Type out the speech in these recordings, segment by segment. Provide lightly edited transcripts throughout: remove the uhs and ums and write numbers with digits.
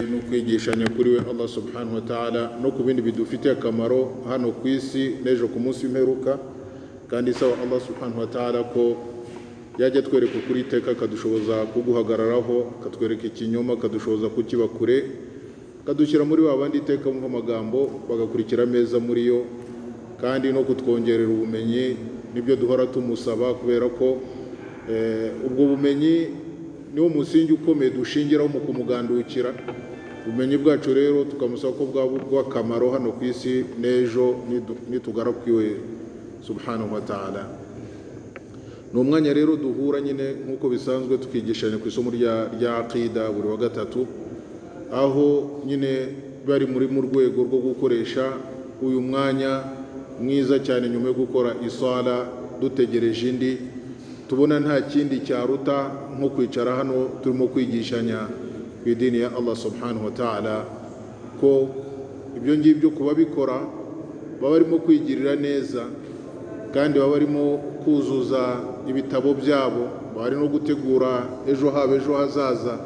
no kwigishanya kuri we Allah subhanahu wa ta'ala no ku bindi bidufitiye akamaro hano ku isi n'ejo ku munsi w'imperuka. Kandi isaba Allah subhanahu wa ta'ala ko yajya atwereka ukuri iteka, akadushoboza kuguhagararaho, akatwereka ikinyoma akadushoboza kukiba kure, akadushyira muri ba bandi iteka bumva amagambo bagakurikira ameza muri yo, kandi no kutwongerera ubumenyi nibyo duhora tumusaba, kubera ko ubwo bumenyi niwo musingi ukomeye dushingiraho mu kumugandukira. Ubumenyi bwacu rero tukamusaba ko bwaba ubw'akamaro hano ku isi n'ejo nitugara kwiwe subhanahu wa ta'ala. Ni umwanya rero duhura nyine nk'uko bisanzwe tukigishanya ku isomo rya aqida buri wa gatatu, aho nyine bari muri mu rwego rwo gukoresha uyu mwanya mwiza cyane nyuma yo gukora isala dutegereje indi, tubona nta kindi cyaruta nko kwicara hano turimo kwigishanya ku idini ya Allah subhanahu wa ta'ala, ko ibyo ngibyo kuba bikora baba barimo kwigirira neza, kandi baba barimo kuzuza ibitabo byabo, bari no gutegura ejo habo ejo hazaza.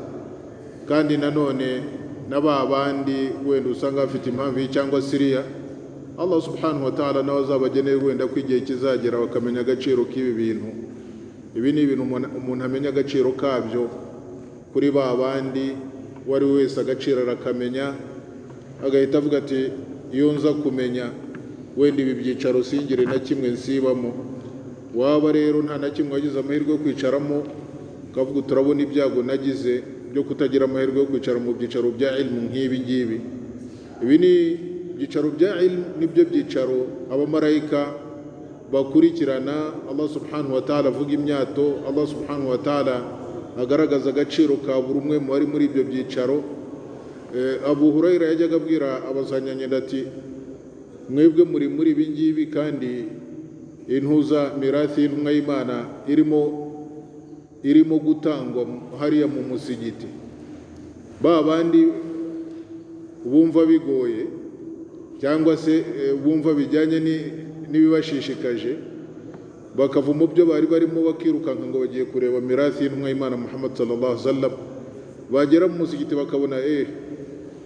Kandi nanone na ba bandi wenda usanga bafite impamvu iyi cyangwa siriya, Allah subhanahu wa ta'ala nawe azabageneye wenda ko igihe kizagera bakamenya agaciro k'ibi bintu. Ibi ni ibintu umuntu amenya agaciro kabyo kuri ba bandi, uwo ari we wese agaciro arakamenya, agahita avuga ati iyo nza kumenya wenda ibi byicaro singire na kimwe nsibamo. Waba rero nta na kimwe wagize amahirwe yo kwicaramo, ukavuga turabona ibyago nagize byo kutagira amahirwe yo kwicara mu byicaro bya ilmu nk'ibi ngibi. Ibi ni ibyicaro bya ilmu, nibyo byicaro abamarayika bakurikirana. Allah subhanahu wa ta'ala avuga imyato, Allah subhanahu wa ta'ala agaragaza agaciro ka buri umwe mu bari muri ibyo byicaro. Abu Huraira yajyaga abwira abazanyanyenda ati mwebwe muri muri ibi ngibi, kandi intuza mirathi y'intumwa y'Imana irimo gutangwa hariya mu musigiti. Ba bandi bumva bigoye cyangwa se bumva bijyanye n'ibibashishikaje, bakava mu byo bari barimo bakirukanka ngo bagiye kureba mirathi y'intumwa y'Imana Muhammad sallallahu alaihi wasallam. Bagera mu musigiti bakabona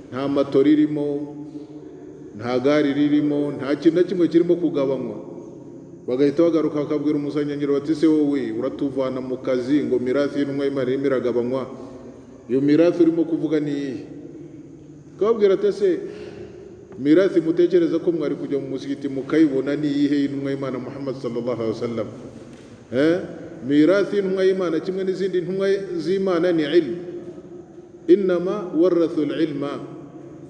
nta matora irimo, nta gare ririmo, nta kintu na kimwe kirimo kugabanywa. Bagahita bagaruka bakabwira umusanyangiro bati se wowe uratuvana mu kazi ngo mirathi y'intumwa y'Imana irimo iragabanywa, iyo mirathi urimo kuvuga ni iyihe? Akababwira ati se mirathi mutekereza ko mwari kujya mu musigiti mukayibona ni iyihe y'intumwa y'Imana Muhammad sallallahu alaihi wasallam? Mirathi y'intumwa y'Imana kimwe n'izindi ntumwa z'Imana ni ilmu, innama warathu ilma,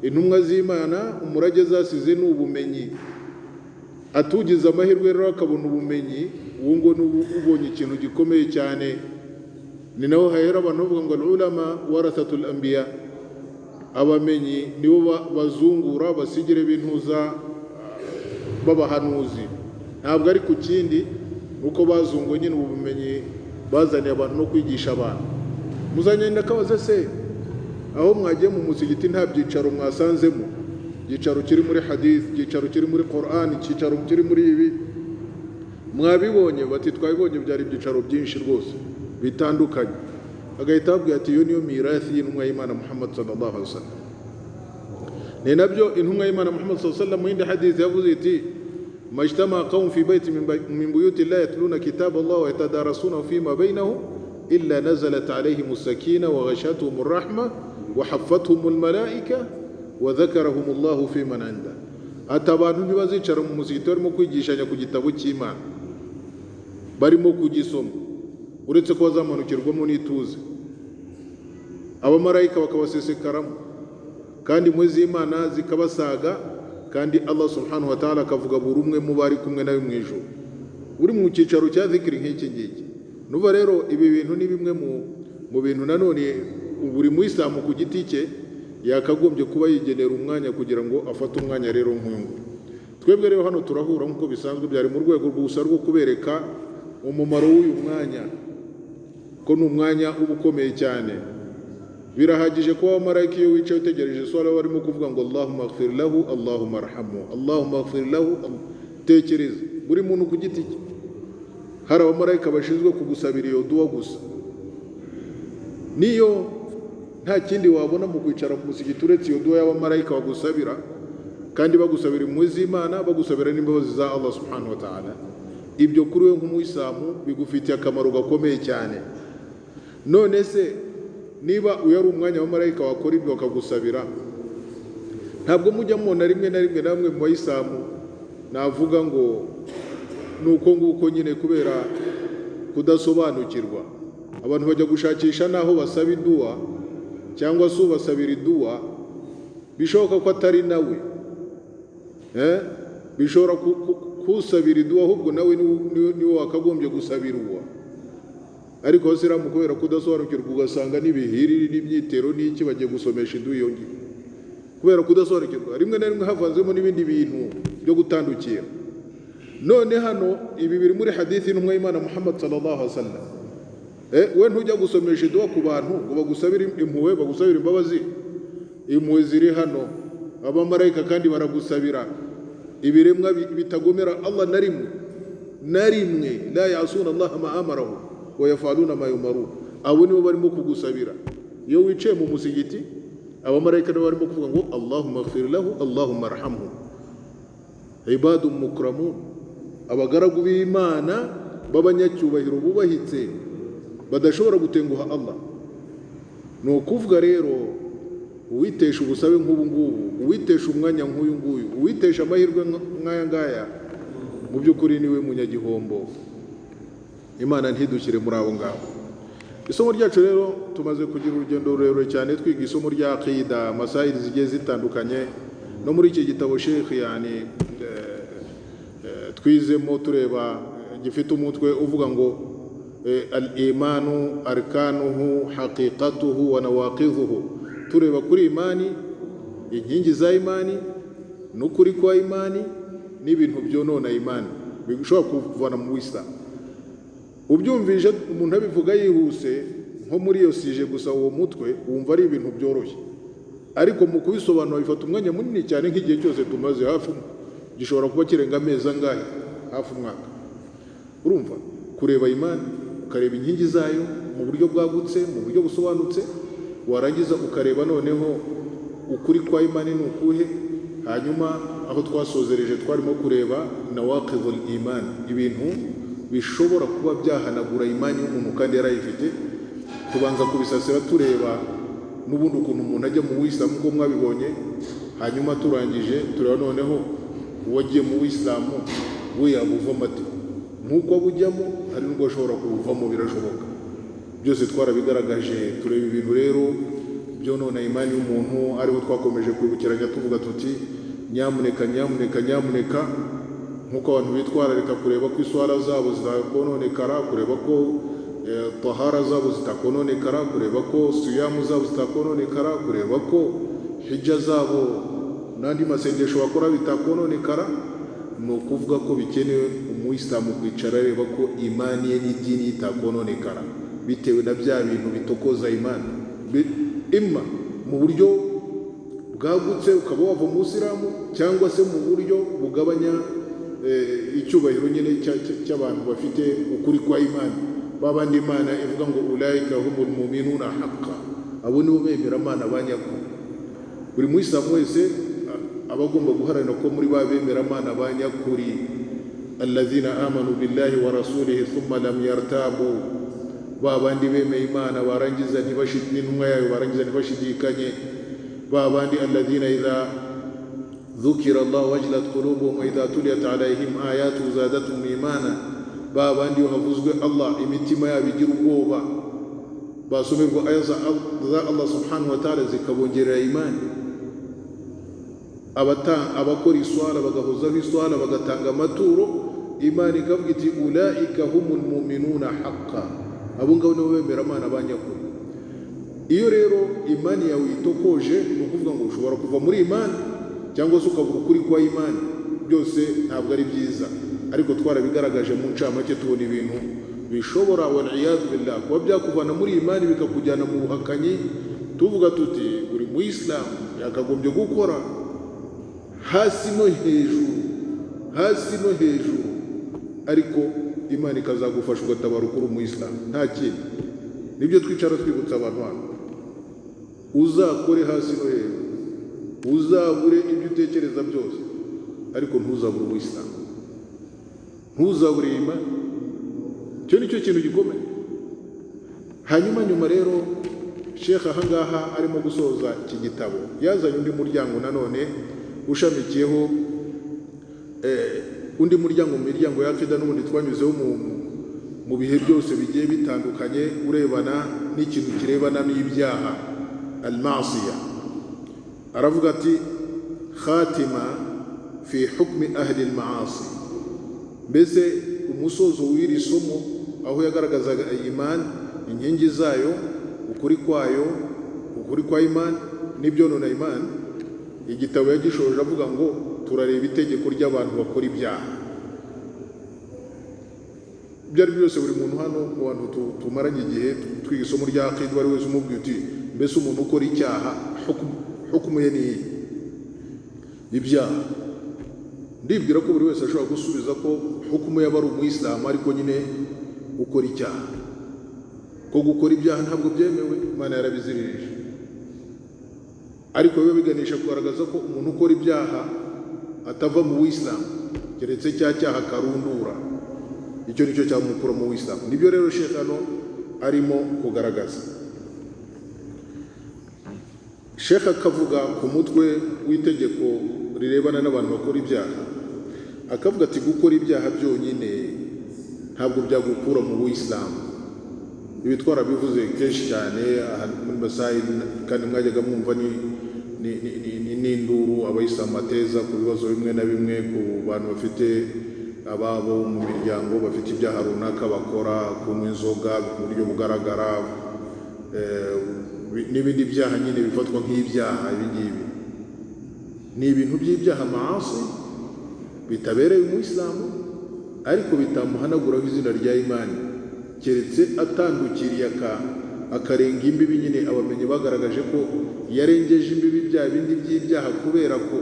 intumwa z'Imana umurage zasize ni ubumenyi. Atugize amahirwe rero akabona ubumenyi, uwo ngo ni ubonye ikintu gikomeye cyane. Ni naho hahera abantu bavuga ngo ulama warathatul anbiya, abamenyi nibo bazungura basigire b'intuza b'abahanuzi. Ntabwo ari ku kindi, nuko bazunguye nyine ubumenyi bazaniye abantu no kwigisha abantu. Muzagenda kabaze se aho mwagiye mu musigiti nta byicaro mwasanzemo? Icyicaro kiri muri hadith, icyicaro kiri muri Qur'an, icyicaro kiri muri ibi mwabibonye? Bati twabibonye, byari ibyicaro byinshi rwose bitandukanye. Agahita ababwira ati iyo niyo mirathi y'intumwa y'Imana Muhammad sallallahu alaihi wasallam. Ni nabyo intumwa y'Imana Muhammad sallallahu alaihi wasallam mu yindi hadith yavuze iti majtama qawm fi bayti min buyuti llahi yatluna kitab Allah wa yatadarasuna fima bainahum illa nazalat alayhim as-sakina wa ghashatuhum ar-rahma wa haffathum al-malaika wa dhakarahum Allahu fi man inda. Ati abantu ntibazicara mu musigiti barimo kwigishanya ku gitabo cy'Imana, barimo kugisoma, uretse ko bazamanukirwamo n'ituze, abamarayika bakabasesekaramo, kandi impuhwe z'Imana zikabasaga, kandi Allah subhanahu wa ta'ala akavuga buri umwe mu bari kumwe nawe mu ijuru, uri mu cyicaro cya zikiri nk'iki ngiki. Nuva rero ibi bintu ni bimwe mu bintu nanone buri muyisilamu ku giti cye yakagombye kuba yigenera umwanya kugira ngo afate umwanya rero nk'uyu nguyu. Twebwe rero hano turahura nk'uko bisanzwe, byari mu rwego gusa rwo kubereka umumaro w'uyu mwanya, ko ni umwanya uba ukomeye cyane. Birahagije kuba abamarayika iyo wicaye utegereje iswala barimo kuvuga ngo Allahumma ighfir lahu, Allahumma arhamhu, Allahumma ighfir lahu. Tekereza buri muntu ku giti cye, hari abamarayika bashinzwe kugusabira iyo duwa gusa. Niyo Nta kindi wabona mu kwicara mu musigiti uretse iyo duwa y'abamarayika bagusabira, kandi bagusabira impuhwe z'Imana, bagusabira n'imbabazi za Allah subhanahu wa ta'ala. Ibyo kuri we nk'umuyisilamu bigufitiye akamaro gakomeye cyane. None se niba uyu ari umwanya wa marayika wakora ibyo bakagusabira, ntabwo mujya mubona rimwe na rimwe namwe mu bayisilamu, navuga ngo ni uko nguko nyine kubera kudasobanukirwa, abantu bajya gushakisha n'aho basaba iduwa cyangwa se ubasabira iduwa, bishoboka ko atari nawe, bishobora kusabira iduwa ahubwo nawe niwe wakagombye gusabira uwa. Ariko abasilamu kubera kudasobanukirwa ugasanga n'ibihiriri n'imyitero n'iki bagiye gusomesha iduwa iyo ngiyo, kubera kudasobanukirwa, rimwe na rimwe havanzemo n'ibindi bintu byo gutandukira. None hano ibi biri muri hadithi y'intumwa y'Imana Muhammad sallallahu alaihi wasallam. We ntujya gusomesha iduwa ku bantu ngo bagusabire impuhwe, bagusabire imbabazi. Impuhwe ziri hano, abamarayika kandi baragusabira. Ibiremwa bitagomera Allah na rimwe na rimwe, la yasuna Allah ma amarahu wa yafaluna ma yumarun. Abo nibo barimo kugusabira. Iyo wicaye mu musigiti, abamarayika nibo barimo kuvuga ngo Allahumma ighfir lahu, Allahumma arhamhu. Ibadun mukramun, abagaragu b'Imana b'abanyacyubahiro bubahitse, badashobora gutenguha Allah. Ni ukuvuga rero uwitesha ubusabe nk'ubu ngubu, uwitesha umwanya nk'uyu nguyu, uwitesha amahirwe nk'aya ngaya, mu by'ukuri niwe munyagihombo. Imana ntidushyire muri abo ngabo. Isomo ryacu rero, tumaze kugira urugendo rurerure cyane twiga isomo rya aqida, masayili zigiye zitandukanye. No muri iki gitabo Sheikh yani twizemo tureba gifite umutwe uvuga ngo al-imanu arkanuhu haqiqatuhu wa nawaqidhuhu. Tureba kuri imani, inkingi za imani, n'ukuri kwa imani, n'ibintu byonona imani bishobora kuvana mu Isilamu. Ubyumvije umuntu abivuga yihuse nko muri iyo sije gusa, uwo mutwe wumva ari ibintu byoroshye, ariko mu kubisobanura bifata umwanya munini cyane, nk'igihe cyose tumaze hafi gishobora kuba kirenga amezi angahe, hafi umwaka. Urumva kureba imani, ukareba inkingi zayo mu buryo bwagutse, mu buryo busobanutse, warangiza ukareba noneho ukuri kwa imani ni ukuhe. Hanyuma aho twasozereje twarimo kureba nawaqidhul iman, ibintu bishobora kuba byahanagura imani y'umuntu kandi yarayifite. Tubanza kubisasira tureba n'ubundi ukuntu umuntu ajya mu Isilamu uko mwabibonye. Hanyuma turangije tureba noneho uwagiye mu Isilamu we yabuvamo ate, nk'uko abujyamo hari n'ubwo ashobora kubuvamo, birashoboka. Byose twarabigaragaje, tureba ibintu rero byonona imani y'umuntu, ariho twakomeje kwibukiranya tuvuga tuti nyamuneka nyamuneka nyamuneka, nk'uko abantu bitwararika kureba ko iswara zabo zitakononekara, kureba ko tahara zabo zitakononekara, kureba ko siyamu zabo zitakononekara, kureba ko hijja zabo n'andi masengesho bakora bitakononekara. Ni ukuvuga ko bikenewe umuyisilamu kwicara areba ko imani ye n'idini itakononekara bitewe na bya bintu bitokoza imani, imma mu buryo bwagutse ukaba wava mu Isilamu, cyangwa se mu buryo bugabanya icyubahiro nyine cy'abantu bafite ukuri kwa imani, babandi Imana ivuga ngo ulaika humul mu'minuna haqqan, abo nibo bemera Imana banyakuri. Buri muyisilamu wese aba agomba guharanira ko muri ba bemera Imana banyakuri, alladhina amanu billahi wa rasulihi thumma lam yartabu, ba bandi bemeye Imana barangiza n'intumwa yayo barangiza ntibashidikanye, ba bandi alladhina idha dhukira Allah wajilat qulubuhum wa idha tuliyat alayhim ayatu zadatuhum imana, ba bandi iyo havuzwe Allah imitima yabo igira ubwoba, basomerwa aya za Allah subhanahu wa ta'ala zikabongerera imani. Abakora iswala bagahozaho iswala bagatanga amaturo, imana ikavuga iti ulaika humul mu'minuna haqqan, abo ngabo nibo bemera Imana banyakuri. Iyo rero imani yawe itokoje, ni ukuvuga ngo ushobora kuva muri imani cyangwa se ukabura ukuri kwa imani, byose ntabwo ari byiza. Ariko twarabigaragaje mu ncamake, tubona ibintu bishobora waliyadu billah kuba byakuvana muri imani bikakujyana mu buhakanyi. Tuvuga tuti buri muyisilamu yakagombye gukora hasi no hejuru, hasi no hejuru, ariko Imana ikazagufasha ugatabara ukuri umuyisilamu, nta kindi. Nibyo twicara twibutsa abantu hano. Uzakore hasi no hejuru, uzabure ibyo utekereza byose, ariko ntuzabure ubuyisilamu, ntuzabure imani. Icyo ni cyo kintu gikomeye. Hanyuma nyuma rero Sheikh ahangaha arimo gusoza iki gitabo yazanye undi muryango nanone ushamikiyeho undi muryango mu miryango ya akida n'ubundi twanyuzeho mu bihe byose bigiye bitandukanye, urebana n'ikintu kirebana n'ibyaha, al-ma'siya. Aravuga ati khatima fi hukmi ahli al-ma'asi, mbese umusozo w'iri somo aho yagaragazaga iman, inkingi zayo, ukuri kwayo, ukuri kwa iman n'ibyonona iman. Igitabo yagishoje avuga ngo turareba itegeko ry'abantu bakora ibyaha. Ibyo ari byose buri muntu hano mu bantu tumaranye igihe twiga isomo rya aqida, uwo ari wese umubwiye uti mbese umuntu ukora icyaha hukumu ye ni iyi, ibyaha, ndibwira ko buri wese ashobora gusubiza ko hukumu yaba ari umuyisilamu ariko nyine ukora icyaha, ko gukora ibyaha ntabwo byemewe, Imana yarabiziririje. Ariko biba biganisha kugaragaza ko umuntu ukora ibyaha atava mu buyisilamu, keretse cya cyaha karundura, icyo nicyo cyamukura mu buyisilamu. Nibyo rero Sheikh hano arimo kugaragaza. Sheikh akavuga ku mutwe w'itegeko rirebana n'abantu bakora ibyaha, akavuga ati gukora ibyaha byonyine ntabwo byagukura mu buyisilamu. Ibi twarabivuze kenshi cyane muri Masayi, kandi mwajyaga mwumva n'induru abayisilamu bateza ku bibazo bimwe na bimwe, ku bantu bafite ababo mu miryango bafite ibyaha runaka bakora, kunywa inzoga ku buryo bugaragara, n'ibindi byaha nyine bifatwa nk'ibyaha. Ibi ngibi ni ibintu by'ibyaha, maasi, bitabereye umuyisilamu, ariko bitamuhanaguraho izina rya imani, keretse atandukiriye akarenga imbibi. Nyine abamenyi bagaragaje ko yarengeje imbibi bya bindi by'ibyaha, kubera ko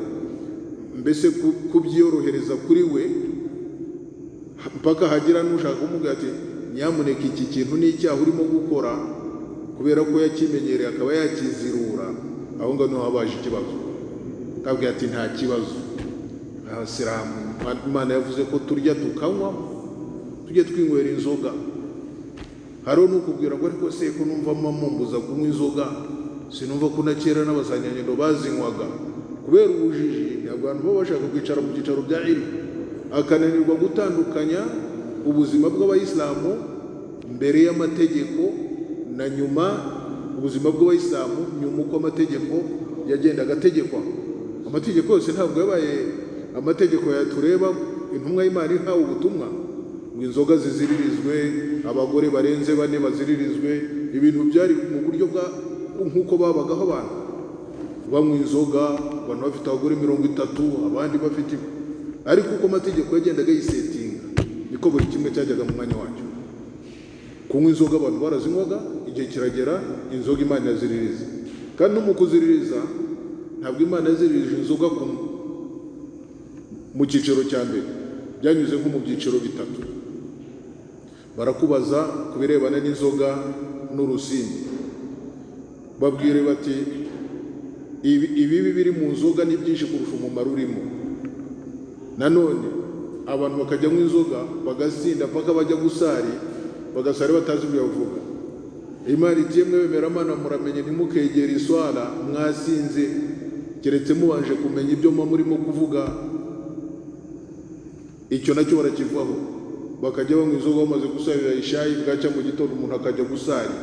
mbese kubyiyorohereza kuri we, mpaka hagira n'ushaka kumubwira ati nyamuneka iki kintu ni icyaha urimo gukora, kubera ko yakimenyereye akaba yakizirura, aho ngaho niho habaje ikibazo. Akabwira ati nta kibazo, abasilamu Imana yavuze ko turya tukanywa, tujye twinywera inzoga. Hariho n'ukubwira ngo ariko se ko numva mumbuza kunywa inzoga, sinumva ko na kera n'abasanyangendo bazinywaga. Kubera ubujiji ntabwo abantu baba bashaka kwicara mu byicaro bya ilmu, akananirwa gutandukanya ubuzima bw'abayisilamu mbere y'amategeko na nyuma, ubuzima bw'abayisilamu nyuma uko amategeko yagendaga ategekwa. Amategeko yose ntabwo yabaye amategeko yatureba. Intumwa y'Imana ihawe ubutumwa ngo inzoga ziziririzwe, abagore barenze bane baziririzwe, ibintu byari mu buryo bwa nk'uko babagaho abantu banywa inzoga, abantu bafite abagore 30, abandi bafite, ariko uko amategeko yagendaga yisetinga niko buri kimwe cyajyaga mu mwanya wacyo. Kunywa inzoga abantu barazinywaga, igihe kiragera inzoga Imana yaziririza. Kandi no mu kuziririza ntabwo Imana yaziririje inzoga mu cyiciro cya mbere, byanyuze nko mu byiciro bitatu. Barakubaza ku birebana n'inzoga n'urusimbi, babwire bati ibibi biri mu nzoga ni byinshi kurusha umumaro urimo. Nanone abantu bakajya mu inzoga bagasinda mpaka bajya gusari, bagasari batazi ibyo bavuga. Imana iti yemwe bemeramana muramenye ntimukegere iswara mwasinze, keretse mubanje kumenya ibyo muba murimo kuvuga. Icyo nacyo barakivaho, bakajya banywa inzoga bamaze gusarira ishayi, bwacya mu gitondo umuntu akajya gusari.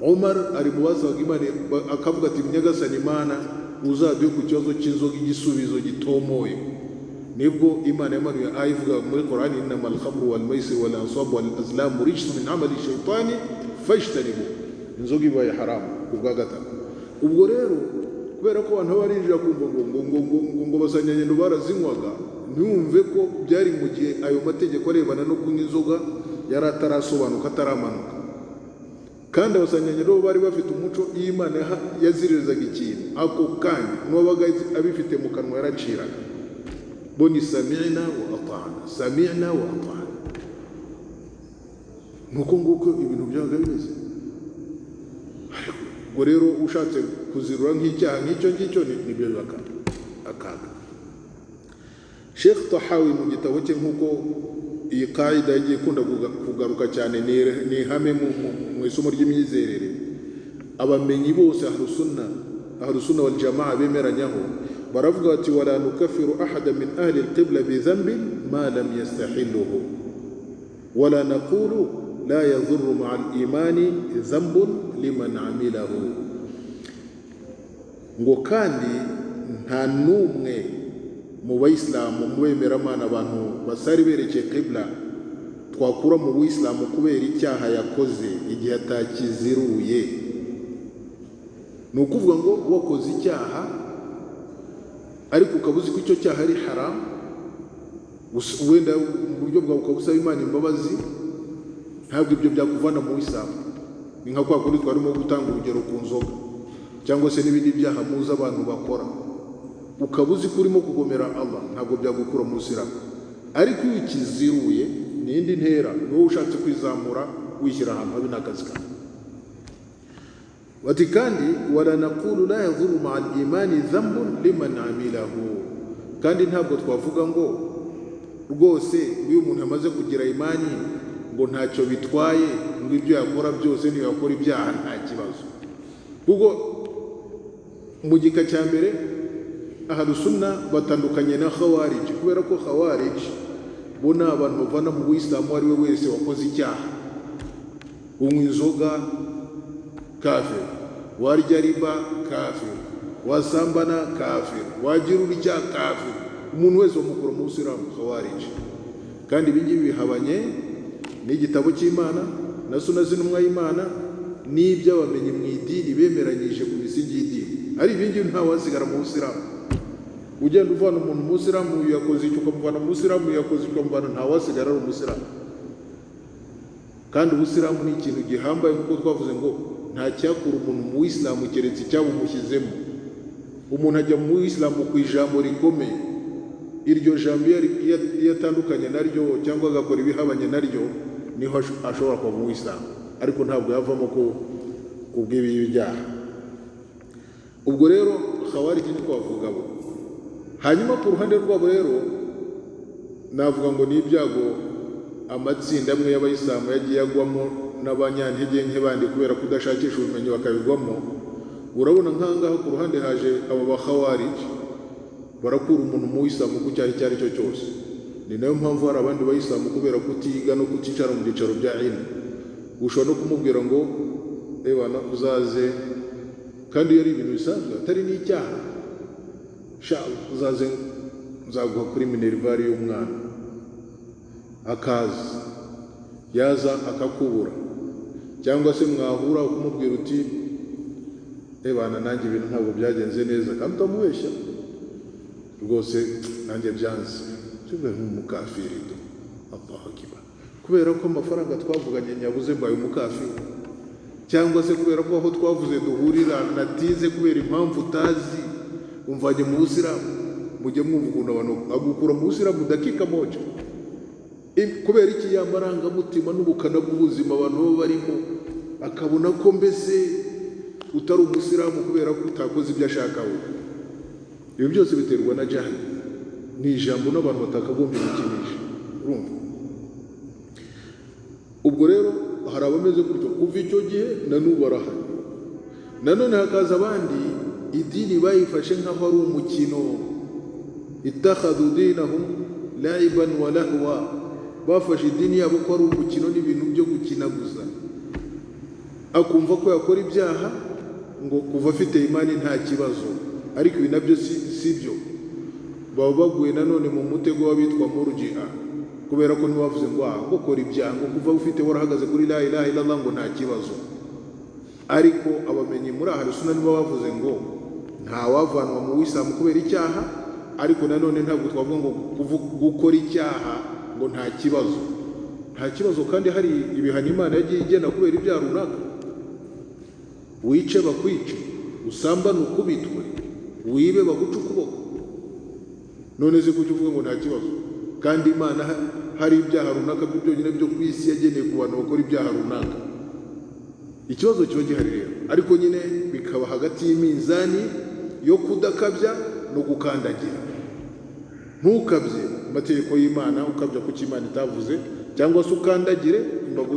Omar ari mu basabaga Imana akavuga ati Nyagasani Imana uzaduhe ku kibazo cy'inzoga igisubizo gitomoye. Nibwo Imana yamanuye aya ivuga muri Qur'ani innamal khamru wal maisir wal ansab wal azlam rijsun min amali shaytani fajtanibu, inzoga ibaye haramu ku bwa gatatu. Ubwo rero kubera ko abantu barinjira kumva ngo ngo ngo ngo ngo basanyanyendo barazinywaga, ntiwumve ko byari mu gihe ayo mategeko arebana no kunywa inzoga yari atarasobanuka, ataramanuka. Kandi abasanyanyendo bari bafite umuco, iyo Imana yaziririzaga ikintu ako kanya n'uwabaga abifite mu kanwa yaraciraga. Bo ni sami'na wa ata'na, sami'na wa ata'na. Nuko nguko ibintu byabaga bimeze. Ubwo rero ushatse kuzirura nk'icyaha nk'icyo ngicyo nibyo biba akaga. Sheikh Tahawi mu gitabo cye, nk'uko iyi kaida yagiye ikunda kugaruka cyane, ni ihame mu isomo ry'imyizerere, abamenyi bose ahlusunna wal jamaa bemeranyaho, baravuga bati: "Wala nukaffiru ahada min ahli alqibla bi dhanbin ma lam yastahilluhu, wala naqulu la yadhurru ma'a al-imani dhanbun liman amilahu." Ngo kandi nta n'umwe mu bayisilamu, mu bemeramana, abantu basari berekeye qibla, twakura mu buyisilamu kubera icyaha yakoze igihe atakiziruye. Ni ukuvuga ngo wakoze icyaha ariko ukaba uzi ko icyo cyaha ari haramu, wenda mu buryo bwawe ukaba usaba Imana imbabazi, ntabwo ibyo byakuvana mu buyisilamu. Ni nka kwa kundi twarimo gutanga urugero ku nzoga cyangwa se n'ibindi byaha muzi abantu bakora, ukaba uzi ko urimo kugomera Allah, ntabwo byagukura mu busilamu. Ariko iyo ukiziruye ni indi ntera, ni wowe ushatse kwizamura wishyira ahantu habi, n'akazi kawe. Bati kandi: "Wala naqulu la yadhuru ma'a al-imani dhanbun liman amilahu." Kandi ntabwo twavuga ngo rwose iyo umuntu amaze kugira imani ngo ntacyo bitwaye, ngo ibyo yakora byose, niyo yakora ibyaha nta kibazo. Kuko mu gika cya mbere Ahlusunna batandukanye na Khawarij, kubera ko Khawarij bo ni abantu bavana mu buyisilamu uwo ari we wese wakoze icyaha. Unywa inzoga, kafir; warya riba, kafir; wasambana, kafir; wagira urya, kafir. Umuntu wese bamukura mu busilamu, Khawarij. Kandi ibi ngibi bihabanye n'igitabo cy'Imana na suna z'intumwa y'Imana n'iby'abamenyi mu idini bemeranyije ku misingi y'idini. Ari ibi ngibi, ntawasigara mu busilamu. Ugenda uvana umuntu mu busilamu, uyu yakoze icyo ukamuvana mu busilamu, uyu yakoze icyo ukamuvana, ntawasigara ari umusilamu. Kandi ubusilamu ni ikintu gihambaye, nk'uko twavuze ngo nta cyakura umuntu mu wisilamu keretse icyabumushyizemo. Umuntu ajya mu wisilamu ku ijambo rikomeye. Iryo jambo iyo atandukanye naryo cyangwa agakora ibihabanye naryo, niho ashobora kuva mu wisilamu, ariko ntabwo yavamo ku bw'ibi byaha. Ubwo rero Khawarij niko bavuga bo. Hanyuma ku ruhande rwabo rero, navuga ngo ni ibyago amatsinda amwe y'abayisilamu yagiye agwamo n'abanyantege nke bandi kubera kudashakisha ubumenyi bakabigwamo. Urabona nk'ahangaha ku ruhande haje abo ba Khawarij, barakura umuntu mu wisilamu ku cyaha icyo ari cyo cyose. Ni nayo mpamvu hari abandi bayisilamu, kubera kutiga no kuticara mu byicaro bya ilmu, ushobora no kumubwira ngo: "Ebana, uzaze," kandi iyo ari ibintu bisanzwe atari n'icyaha, "sha uzaze nzaguha kuri minerval y'umwana." Akaza, yaza akakubura, cyangwa se mwahura ukamubwira uti: "Ebana, nanjye ibintu ntabwo byagenze neza," kandi utamubeshya rwose, "nanjye byanze," tuvuge nk'umukafiri do. Allahu akbar! Kubera ko amafaranga twavuganye nyabuze, mbaye umukafiri? Cyangwa se kubera ko aho twavuze duhurira natinze kubera impamvu utazi, umvanye mu busilamu? Mujye mwumva ukuntu abantu agukura mu busilamu dakika moja. Kubera iki? Ya marangamutima n'ubukana bw'ubuzima abantu baba barimo, akabona ko mbese utari umusilamu kubera ko utakoze ibyo ashaka we. Ibi byose biterwa na jahili, ni ijambo n'abantu batakagombye gukinisha. Urumva, ubwo rero hari abameze gutyo kuva icyo gihe na n'ubu barahari. Nanone hakaza abandi idini bayifashe nk'aho ari umukino, ittakhadhu dinahum laiban wa lahwa, bafashe idini yabo ko ari umukino n'ibintu byo gukina gusa. Akumva ko yakora ibyaha ngo kuva afite imani nta kibazo. Ariko ibi nabyo si byo, baba baguye nanone mu mutego w'abitwa Murji'a, kubera ko ntibavuze ngo ah, ngo kora ibyaha, ngo kuva ufite warahagaze kuri la ilaha illallah, ngo nta kibazo. Ariko abamenyi muri aha suna nibo bavuze ngo nta wavanwa mu wisilamu kubera icyaha, ariko nanone ntabwo twavuga ngo gukora icyaha ngo nta kibazo, nta kibazo, kandi hari ibihano Imana yagiye igena kubera ibyaha runaka. Wice bakwice, usambane ukubitwe, wibe baguce ukuboko. None se kuki uvuga ngo nta kibazo kandi Imana hari ibyaha runaka byo byonyine byo ku isi yageneye ku bantu bakora ibyaha runaka? Ikibazo kiba gihari rero, ariko nyine bikaba hagati y'iminzani yo kudakabya no gukandagira. Ntukabye amategeko y'Imana ukabya ku Imana itavuze, cyangwa se ukandagire imbago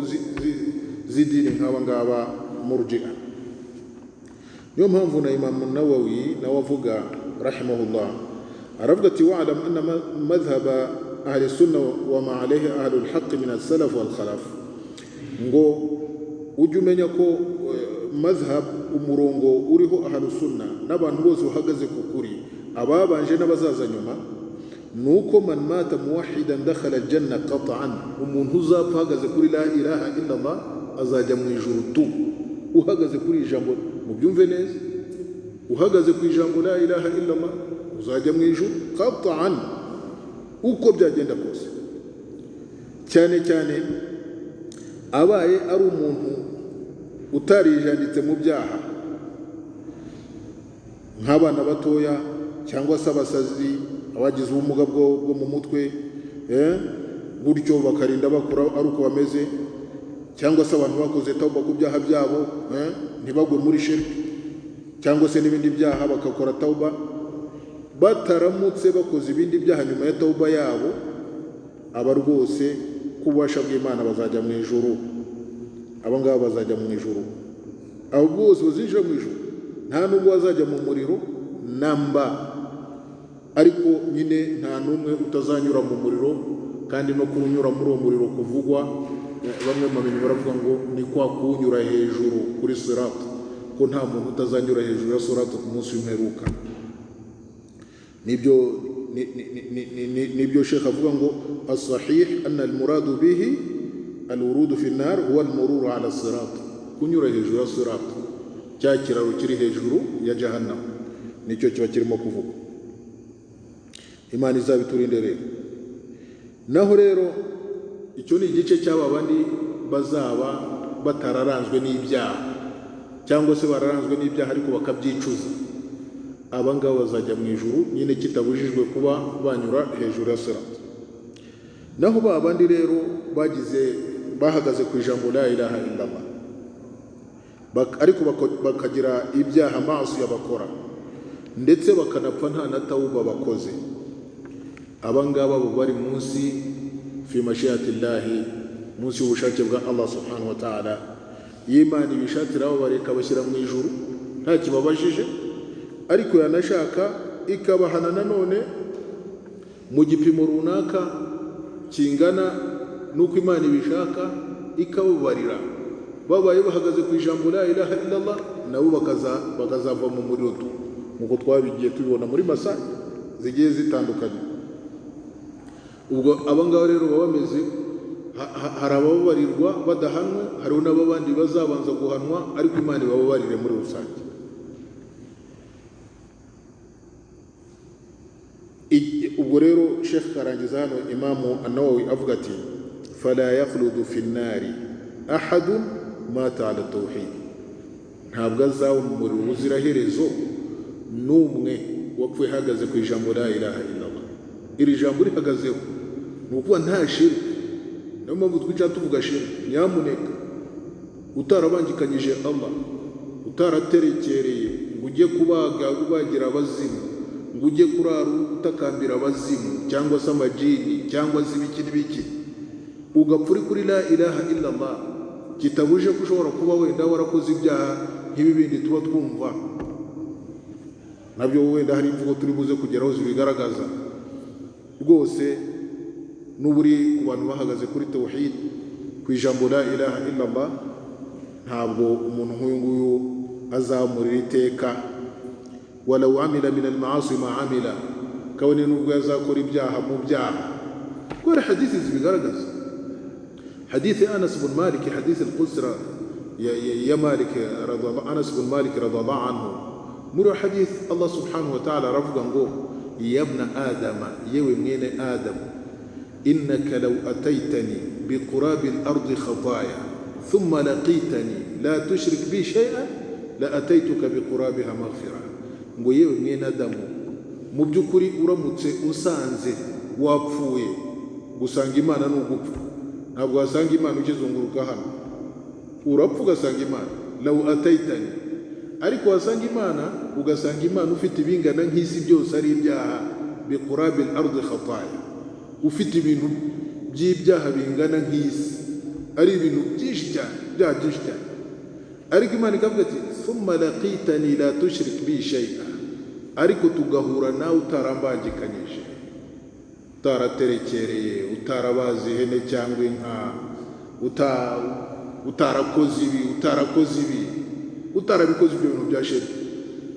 z'idini nk'aba ngaba murji'a. Niyo mpamvu na Imam Nawawi nawe avuga rahimahullah, aravuga ati wa'lam anna madhhaba ahli sunna wa ma alayhi ahli al-haqq min as-salaf wal khalaf, ngo ujye umenya ko madhhab umurongo uriho ahli sunna n'abantu bose bahagaze ku kuri, ababanje n'abazaza nyuma, nuko man mata muwahidan dakhala al-janna qat'an, umuntu uzapfa ahagaze kuri la ilaha illa Allah azajya mu ijuru tu. Uhagaze kuri ijambo, mubyumve neza, uhagaze ku ijambo la ilaha illa Allah uzajya mu ijuru qat'an, uko byagenda kose. Cyane cyane abaye ari umuntu utarijanditse mu byaha nk'abana batoya cyangwa se abasazi, abagize ubumuga bwo mu mutwe, gutyo bakarinda bakura ari uko bameze, cyangwa se abantu bakoze tauba ku byaha byabo, ntibagwe muri shirki cyangwa se n'ibindi byaha bakakora tauba, bataramutse bakoze ibindi byaha nyuma ya tauba yabo, aba rwose ku bubasha bw'Imana bazajya mu ijuru. Aba ngaba bazajya mu ijuru, abo bose bazinjira mu ijuru, nta nubwo bazajya mu muriro namba, ariko nyine nta n'umwe utazanyura mu muriro. Kandi no kunyura muri uwo muriro kuvugwa, bamwe mu bamenyi baravuga ngo ni kwa kuwunyura hejuru kuri sirat, ko nta muntu utazanyura hejuru ya sirat ku munsi w'imperuka. Nibyo Sheikh avuga ngo as-sahih anna al-muradu bihi al-wurud fi an-nar huwa al-murur ala sirat, kunyura hejuru ya sirat, cya kiraro kiri hejuru ya jahannam, nicyo kiba kirimo kuvugwa. Imana izabiturinde rero. Naho rero icyo ni igice cy'aba bandi bazaba batararanzwe n'ibyaha, cyangwa se bararanzwe n'ibyaha ariko bakabyicuza, aba ngaba bazajya mu ijuru nyine kitabujijwe kuba banyura hejuru ya sirat. Naho ba bandi rero bagize bahagaze ku ijambo la ilaha illallah, ariko bakagira ibyaha maso yabakora, ndetse bakanapfa nta na tauba bakoze, aba ngaba bo bari munsi fi mashiatillahi, munsi y'ubushake bwa Allah subhanahu wa ta'ala. Y'Imana ibishatira abo bareka bashyira mu ijuru nta kibabajije, ariko yanashaka ikabahana nanone mu gipimo runaka kingana n'uko Imana ibishaka, ikababarira. Babaye bahagaze ku ijambo la ilaha illallah, nabo bakazava mu muriro, nk'uko twabigiye tubibona muri masa zigiye zitandukanye. Ubwo aba ngaba rero baba bameze, hari abababarirwa badahanwe, hariho n'abandi bazabanza guhanwa, ariko Imana ibababarire muri rusange. Ubwo rero Sheikh karangiza hano Imamu An-Nawawi avuga ati fala yakhludu fi an-nari ahadun mata ala tawhid, ntabwo azaba mu muriro ubuziraherezo n'umwe wapfuye ahagaze ku ijambo la ilaha illallah. Iri jambo rihagazeho ni ukuvuga nta shirki. Niyo mpamvu twicara tuvuga shirki, nyamuneka utarabangikanyije Allah, utaraterekereye ngo ujye kubaga ubagira abazimu, ngo ujye kurara utakambira abazimu cyangwa se amajini cyangwa se ibiki n'ibiki, ugapfa uri kuri la ilaha illallah, kitabuje ko ushobora kuba wenda warakoze ibyaha nk'ibi bindi tuba twumva nabyo, wenda hari imvugo turi buze kugeraho zibigaragaza. Rwose n'uburi ku bantu bahagaze kuri tawhid, ku ijambo la ilaha illallah, ntabwo umuntu nk'uyu nguyu azamurira iteka. Walau amila min al-ma'asi ma amila, kabone nubwo yazakora ibyaha mu byaha. Kubera hadithi zibigaragaza, hadithi Anas bin Malik, hadithi al-Qusra ya Malik radhiyallahu, Anas bin Malik radhiyallahu anhu, muri hadith Allah subhanahu wa ta'ala aravuga ngo ya ibna Adama, yewe mwene Adam, innaka law ataitani biqurabi al-ardi khataya thumma laqitani la tushrik bi shay'an la ataituka biqurabiha maghfira. Ngo yewe mwene Adamu, mu by'ukuri uramutse usanze wapfuye, gusanga Imana ni ugupfa, ntabwo wasanga Imana ukizunguruka hano, urapfa ugasanga Imana. Law ataitani, Ariko wasanga Imana, ugasanga Imana ufite ibingana nk'isi byose ari ibyaha, biqurabil ardi khataya, ufite ibintu by'ibyaha bingana nk'isi, ari ibintu byinshi cyane, ibyaha byinshi cyane. Ariko Imana ikavuga ati thumma laqitani la tushrik bi shay'a, ariko tugahura nawe utarambangikanyije, utaraterekereye, utarabaze ihene cyangwa inka, utarakoze ibi, utarakoze ibi, utarabikoze ibyo bintu bya shirki.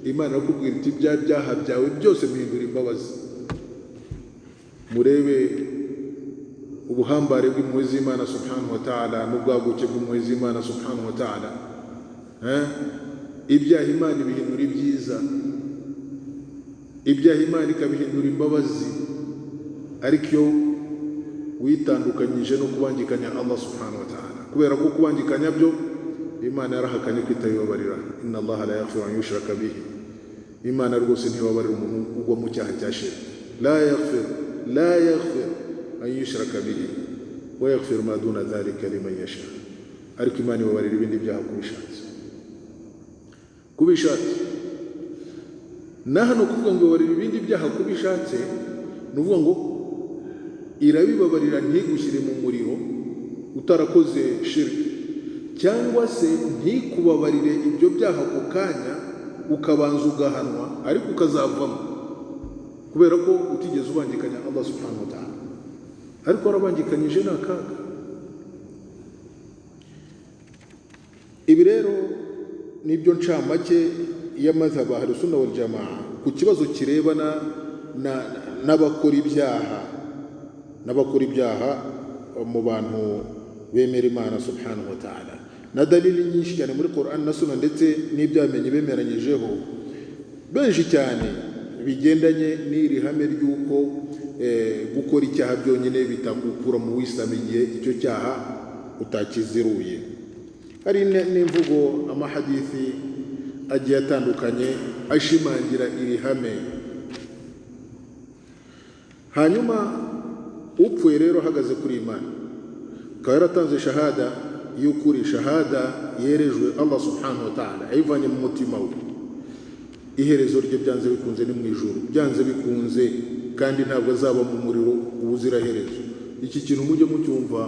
Imana irakubwira iti bya byaha byawe byose mpindura imbabazi. Murebe ubuhambare bw'impuhwe z'Imana subhanahu wa ta'ala n'ubwaguke bw'impuhwe z'Imana subhanahu wa ta'ala. Ibyaha Imana ibihindura ibyiza, ibyaha Imana ikabihindura imbabazi, ariko iyo witandukanyije no kubangikanya Allah subhanahu wa ta'ala, kubera ko kubangikanya byo Imana yarahakanye ko itabibabarira. Inna Allaha la yaghfiru an yushraka bihi, Imana rwose ntibabarira umuntu ugwa mu cyaha cya shirki. La yaghfir, la yaghfir an yushraka bihi wa yaghfir ma duna dhalika liman yasha. Ariko Imana ibabarira ibindi byaha kubishatse, kubishatse. Na hano kuvuga ngo ibabarira ibindi byaha kubishatse, ni ukuvuga ngo irabibabarira ntigushyire mu muriro utarakoze shirki, cyangwa se ntikubabarire ibyo byaha ako kanya, ukabanza ugahanwa ariko ukazavamo kubera ko utigeze ubangikanya Allah subhanahu wa ta'ala. Ariko warabangikanyije ni akaga. Ibi rero nibyo ncamake y'amazhab Ahlus Sunna wal Jamaa ku kibazo kirebana n'abakora ibyaha, n'abakora ibyaha mu bantu bemera Imana subhanahu wa ta'ala. Na dalili nyinshi cyane muri Qur'an na Sunna ndetse n'ibyamenye bemeranyijeho benshi cyane bigendanye n'iri hame ry'uko gukora icyaha byonyine bitagukura mu Wisilamu igihe icyo cyaha utakiziruye. Hari n'imvugo, amahadithi agiye atandukanye ashimangira iri hame. Hanyuma upfuye rero ahagaze kuri Imana, akaba yaratanze shahada y'ukuri, shahada yerejwe Allah subhanahu wa ta'ala, ayivanye mu mutima we, iherezo rye byanze bikunze ni mu ijuru, byanze bikunze, kandi ntabwo azaba mu muriro ubuziraherezo. Iki kintu mujye mucyumva,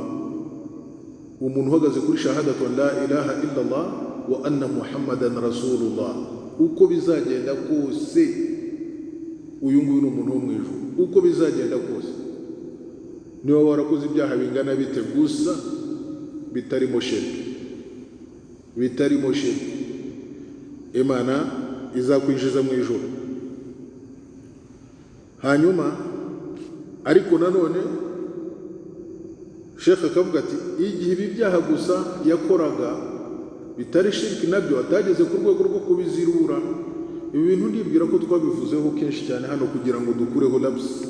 umuntu uhagaze kuri shahadatu la ilaha illallah wa anna muhammadan rasulullah, uko bizagenda kose uyu nguyu ni umuntu wo mu ijuru, uko bizagenda kose, niba warakoze ibyaha bingana bite gusa bitarimo shirki, bitarimo shirki, Imana izakwinjiza mu ijuru. Hanyuma ariko nanone Sheikh akavuga ati igihe ibi byaha gusa yakoraga bitari shirki nabyo atageze ku rwego rwo kubizirura. Ibi bintu ndibwira ko twabivuzeho kenshi cyane hano kugira ngo dukureho lapsi.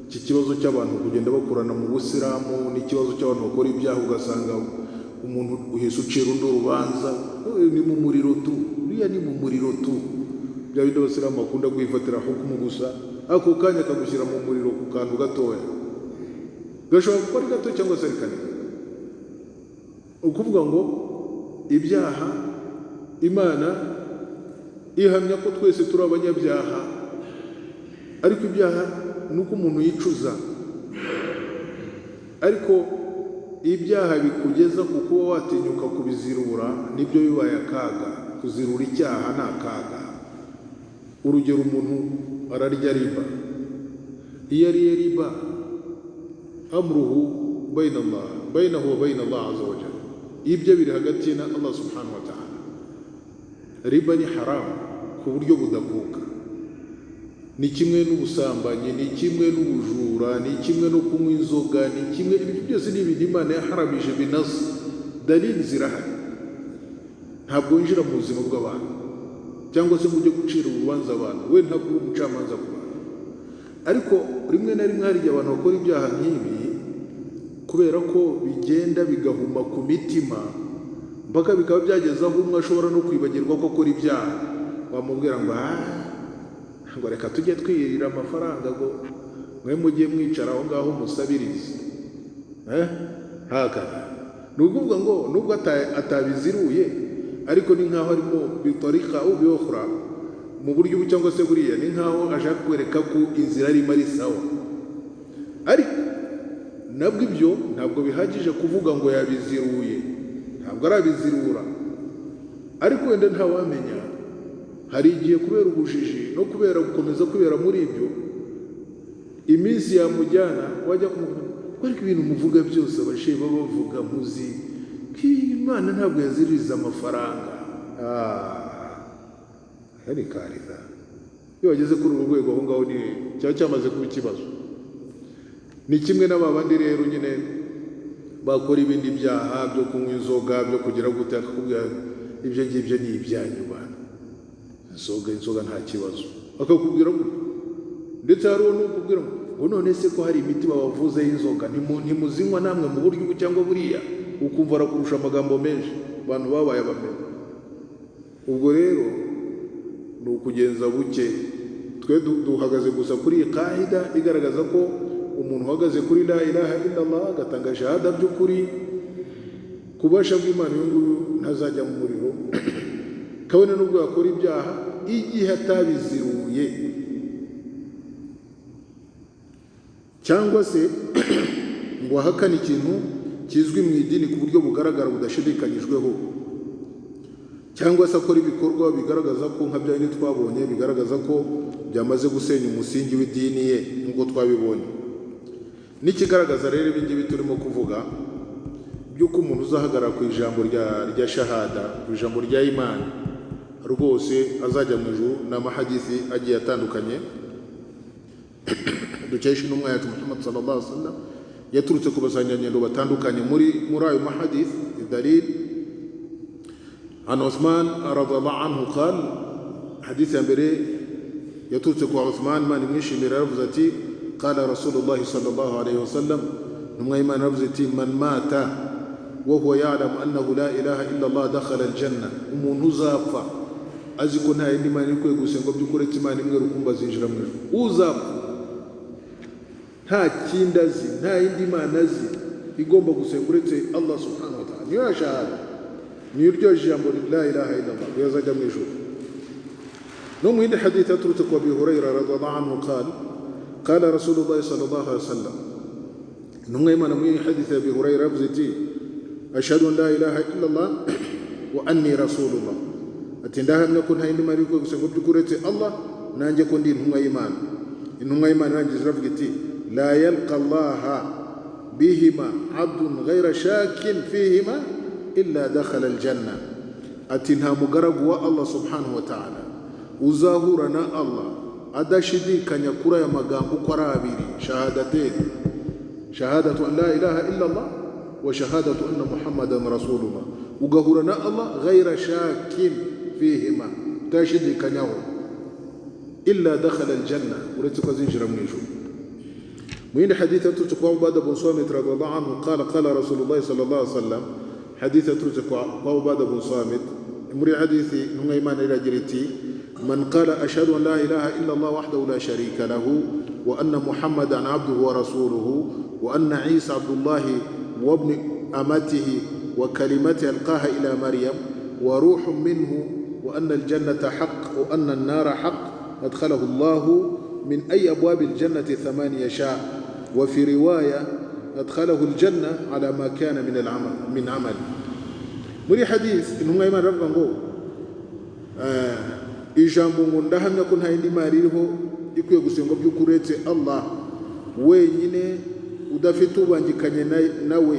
Iki kibazo cy'abantu kugenda bakorana mu Busilamu, n'ikibazo cy'abantu bakora ibyaha ugasanga umuntu uhise ucira undi urubanza, ni mu muriro tu, uriya ni mu muriro tu. Bya bindi Abasilamu bakunda kwifatira hukumu gusa, ako kanya akagushyira mu muriro ku kantu gatoya, gashobora kuba ari gato cyangwa se ari kanini. Ukuvuga ngo ibyaha, Imana ihamya ko twese turi abanyabyaha, ariko ibyaha nuko umuntu yicuza. Ariko ibyaha bikugeza ku kuba watinyuka kubizirura nibyo bibaye akaga. Kuzirura icyaha ni akaga. Urugero, umuntu ararya riba, iyo ariye riba amruhu bayna Allah, baynahu wa bayna Allah azza wa jalla, ibyo biri hagati na Allah subhanahu wa ta'ala. Riba ni haramu ku buryo budakuka, ni kimwe n'ubusambanyi, ni kimwe n'ubujura, ni kimwe no kunywa inzoga, ni kimwe, ibyo byose ni ibintu Imana yaharamije binazo, dalili zirahari. Ntabwo winjira mu buzima bw'abantu cyangwa se ngo ujye gucira urubanza abantu, we ntabwo uri umucamanza ku bantu. Ariko rimwe na rimwe hari igihe abantu bakora ibyaha nk'ibi kubera ko bigenda bigahuma ku mitima, mpaka bikaba byageze aho umwe ashobora no kwibagirwa ko akora ibyaha. Wamubwira ngo ngo reka tujye twirira amafaranga, ngo mwe mujye mwicara aho ngaho musabirize, hakana. Ni ukuvuga ngo nubwo atabiziruye, Ariko ni nkaho arimo bitarika au bi ukhra, mu buryo ubu cyangwa se buriya, ni nkaho ashaka kwereka ko inzira arimo ari sawa. Ariko nabwo ibyo ntabwo bihagije kuvuga ngo yabiziruye, ntabwo arabizirura. Ariko wenda ntawamenya, hari igihe kubera ubujiji no kubera gukomeza kwibera muri ibyo, iminsi yamujyana wajya kumubwira, ariko ibintu muvuga byose, abashehe baba bavuga, muzi ko Imana ntabwo yaziririza amafaranga. Ah, ni kariza. Iyo wageze kuri uru rwego, aho ngaho ni cyaba cyamaze kuba ikibazo. Ni kimwe n'aba bandi rero nyine bakora ibindi byaha byo kunywa inzoga, byo kugira gute, akakubwira ibyo ngibyo ni ibyanyu bana, inzoga, inzoga nta kibazo, akakubwira gutyo. Ndetse hariho n'ukubwira ngo none se ko hari imiti babavuze y'inzoga, ntimuzinywa namwe mu buryo ubu cyangwa buriya? Ukumva arakurusha amagambo menshi. Abantu babaye abamenya. Ubwo rero ni ukugenza buke. Twe duhagaze gusa kuri iyi kahida igaragaza ko umuntu uhagaze kuri لا إله إلا الله, agatanga shahada by'ukuri, kubasha bw'Imana, uyu nguyu ntazajya mu muriro, kabone n'ubwo yakora ibyaha, igihe atabiziruye cyangwa se ngo ahakane ikintu kizwi mu idini ku buryo bugaragara budashidikanyijweho, cyangwa se akora ibikorwa bigaragaza ko, nka bya bindi twabonye, bigaragaza ko byamaze gusenya umusingi w'idini ye, nk'uko twabibonye. N'ikigaragaza rero ibi ngibi turimo kuvuga by'uko umuntu uzahagarara ku ijambo rya shahada, ku ijambo rya Imana, rwose azajya mu ijuru, ni amahadisi agiye atandukanye dukesha intumwa yacu Muhammad صلى الله عليه وسلم, yaturutse ku basangirangendo batandukanye. Muri ayo mahadisi, dalil عن عثمان رضي الله عنه قال, hadisi ya mbere yaturutse kwa Uthman, Imana imwishimira, yaravuze ati: قال رسول الله صلى الله عليه وسلم, intumwa y'Imana yaravuze iti: من مات وهو يعلم أنه لا إله إلا الله دخل الجنة. Umuntu uzapfa azi ko nta yindi mana ikwiye gusengwa by'ukuri uretse Imana imwe rukumbi, azinjira mu ijuru. Uzapfa nta kindi azi, nta yindi mana azi igomba gusenga uretse Allah سبحانه وتعالى, niyo ya shahada, niyo iryo jambo لا إله إلا الله, yazajya mu ijuru. No mu yindi hadith yaturutse ku Abi Hurayra رضي الله عنه قال: قال رسول الله صلى الله عليه وسلم, intumwa y'Imana muri hadith ya Abi Hurayra yavuze iti: أشهد أن لا إله إلا الله وأني رسول الله, ati ndahamya ko nta yindi mana iri gusenga by'ukuri uretse Allah, nanjye ko ndi intumwa y'Imana. Intumwa y'Imana irangije iravuga iti: لا يلقى الله بهما عبد غير شاك فيهما إلا دخل الجنة, ati nta mugaragu wa Allah سبحانه وتعالى uzahura na Allah adashidikanya kuri aya magambo uko ari abiri, شهادتين, شهادة أن لا إله إلا الله وشهادة أن محمدا رسول الله, ugahura na Allah غير شاك فيهما, utashidikanyaho, إلا دخل الجنة, uretse ko azinjira mu ijuru. Mu yindi hadith yaturutse kwa Ubada bun Samit رضي الله عنه قال: قال رسول الله صلى الله عليه وسلم, hadith yaturutse kwa Ubada bun Samit, muri hadithi intumwa y'Imana iragira iti: من قال أشهد أن لا إله إلا الله وحده لا شريك له وأن محمدا عبده ورسوله وأن عيسى عبد الله وابن أمته وكلمته ألقاها إلى مريم وروح منه وأن الجنة حق وأن النار حق، أدخله الله من أي أبواب الجنة الثمانية شاء. وفي رواية: أدخله الجنة على ما كان من العمل من عمل. Muri hadith intumwa y'Imana iravuga ngo ijambo ngo ndahamya ko nta yindi mana iriho ikwiye gusengwa by'ukuri uretse Allah wenyine udafite ubangikanye nawe,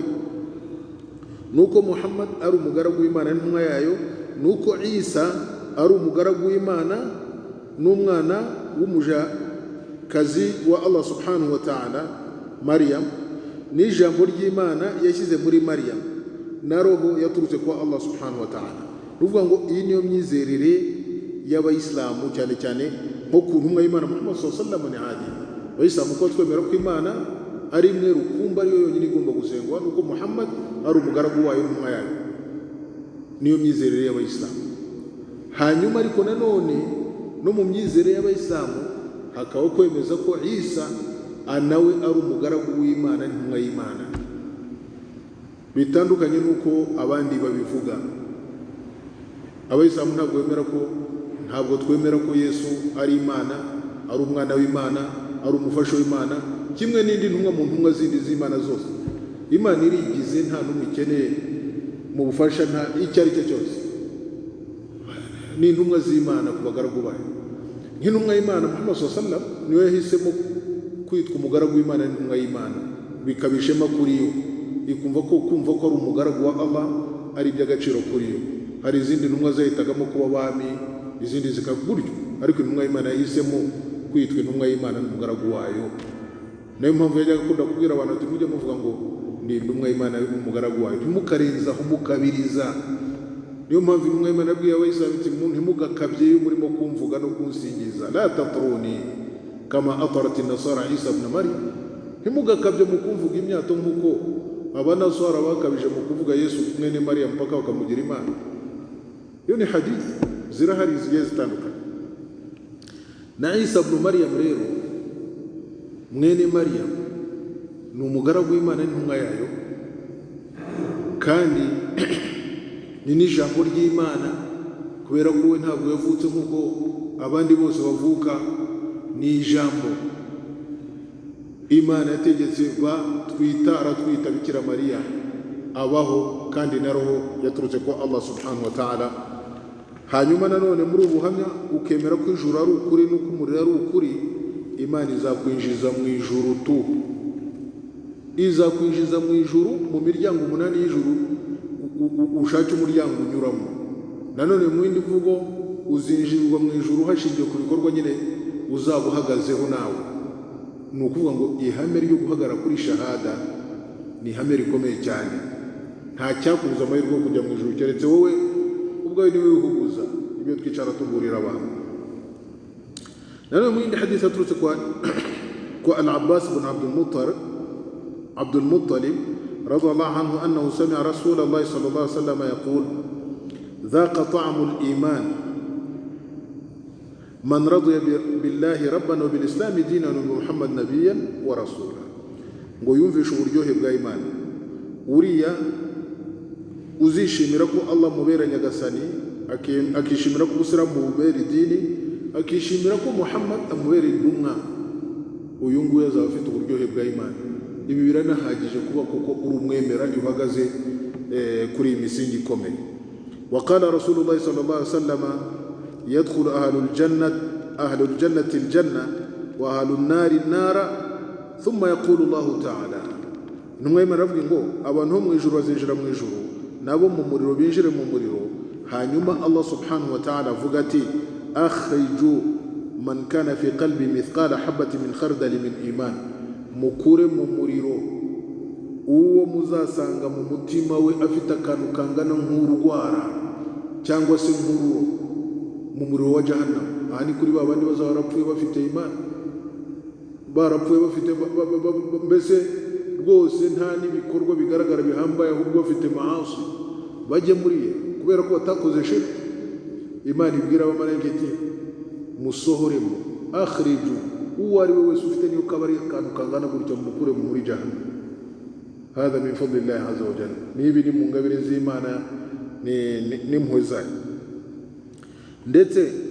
nuko Muhammad ari umugaragu w'Imana n'intumwa yayo, nuko Isa ari umugaragu w'Imana n'umwana w'umujakazi wa Allah سبحانه وتعالى Mariam, n'ijambo ry'Imana yashyize muri Mariam, na roho yaturutse kwa Allah سبحانه وتعالى. Ni ukuvuga ngo iyi niyo myizerere y'abayisilamu, cyane cyane nko ku ntumwa y'Imana Muhammad صلى الله عليه وسلم. Ni adi abayisilamu kuba twemera ko Imana ari imwe rukumbi, ariyo yonyine igomba gusengwa, nuko Muhammad ari umugaragu wayo n'intumwa yayo. Niyo myizerere y'abayisilamu. Hanyuma ariko nanone no mu myizerere y'abayisilamu hakaba kwemeza ko Isa nawe ari umugaragu w'Imana n'intumwa y'Imana, bitandukanye n'uko abandi babivuga. Abayisilamu ntabwo bemera ko, ntabwo twemera ko Yesu ari Imana, ari umwana w'Imana, ari umufasha w'Imana, kimwe n'indi ntumwa mu ntumwa zindi z'Imana zose. Imana irigize, nta n'umwe ikeneye mu bufasha, nta icyo ari cyo cyose. Ni intumwa z'Imana ku bagaragu bayo. Nk'intumwa y'Imana Muhammad sallallahu alaihi wasallam niwe yahisemo kwitwa umugaragu w'Imana n'intumwa y'Imana, bikaba ishema kuri yo, ikumva ko kumva ko ari umugaragu wa Allah ari iby'agaciro kuri yo. Hari izindi ntumwa zahitagamo kuba abami, izindi zikaguryo, ariko intumwa y'Imana yahisemo kwitwa intumwa y'Imana n'umugaragu wayo. Nayo mpamvu yajyaga akunda kubwira abantu ati mujye muvuga ngo ni intumwa y'Imana n'umugaragu wayo, ntimukarenza aho mukabiriza. Niyo mpamvu intumwa y'Imana yabwiye Abayisilamu iti ntimugakabye iyo murimo kumvuga no kunsingiza, la tatruni kama atarat nasara Isa ibn Maryam, ntimugakabye mu kumvuga imyato nk'uko abanasara bakabije mu kuvuga Yesu mwene Mariya mpaka bakamugira Imana. Iyo ni hadith zirahari zigiye zitandukanye. Na Isa ibn Maryam rero mwene Maryam ni umugaragu w'Imana n'intumwa yayo, kandi ni n'ijambo ry'Imana, kubera ko we ntabwo yavutse nk'uko abandi bose bavuka. Ni ijambo Imana yategetse batwita, aratwita Bikira Mariya, abaho, kandi na roho yaturutse kwa Allah subhanahu wa ta'ala. Hanyuma nanone muri ubu buhamya ukemera ko ijuru ari ukuri n'uko umuriro ari ukuri, Imana izakwinjiza mu ijuru tu, izakwinjiza mu ijuru mu miryango 8 y'ijuru, ushake umuryango unyuramo. Nanone mu yindi mvugo, uzinjirwa mu ijuru hashingiwe ku bikorwa nyine uzaba uhagazeho nawe. Ni ukuvuga ngo ihame ryo guhagarara kuri shahada ni ihame rikomeye cyane. Nta cyakubuza amahirwe yo kujya mu ijuru keretse wowe ubwawe niwe wihuguza. Ibyo twicara tugurira abantu. Nanone mu yindi hadith yaturutse kwa Al-Abbas ibn Abdul Muttalib radiyallahu anhu annahu sami'a Rasulullah sallallahu alaihi wasallam yaqul dhaqa ta'mu al-iman man radiya billahi rabban wa bil islami dinan wa bi Muhammad nabiyyan wa rasula. Ngo yumvishe uburyohe bwa Imana, uriya uzishimira ko Allah mubera nyagasani, akishimira ko Ubusilamu bubera idini, akishimira ko Muhammad amubera intumwa, uyu nguyu azaba afite uburyohe bwa Imana. Ibi biranahagije kuba kuko uri umwemera iyo uhagaze kuri iyi misingi ikomeye. Waqala Rasulullah sallallahu alaihi wasallam yadkhulu ahlul jannati ahlul jannati aljanna wa ahlun nari nara thumma yaqulu Allahu ta'ala. Intumwa y'Imana iravuga ngo abantu bo mu ijuru bazinjira mu ijuru, nabo mu muriro binjire mu muriro. Hanyuma Allah subhanahu wa ta'ala avuga ati akhriju man kana fi qalbi mithqala habati min khardali min iman, mukure mu muriro uwo muzasanga mu mutima we afite akantu kangana nk'urwara cyangwa se nk'ururo mu muriro wa Jahannam. Aha ni kuri ba bandi bazaba barapfuye bafite imana, barapfuye bafite mbese rwose nta n'ibikorwa bigaragara bihambaye, ahubwo bafite maasi, bajye muri ye kubera ko batakoze shirki. Imana ibwira abamarayika iti musohoremo, akhriju uwo ari we wese ufite niyo kaba ari akantu kangana gutya, mukure muri Jahannam. Hadha min fadlillahi azza wa jalla. Nibi ni mu ngabire z'Imana n'impuhwe zayo. Ndetse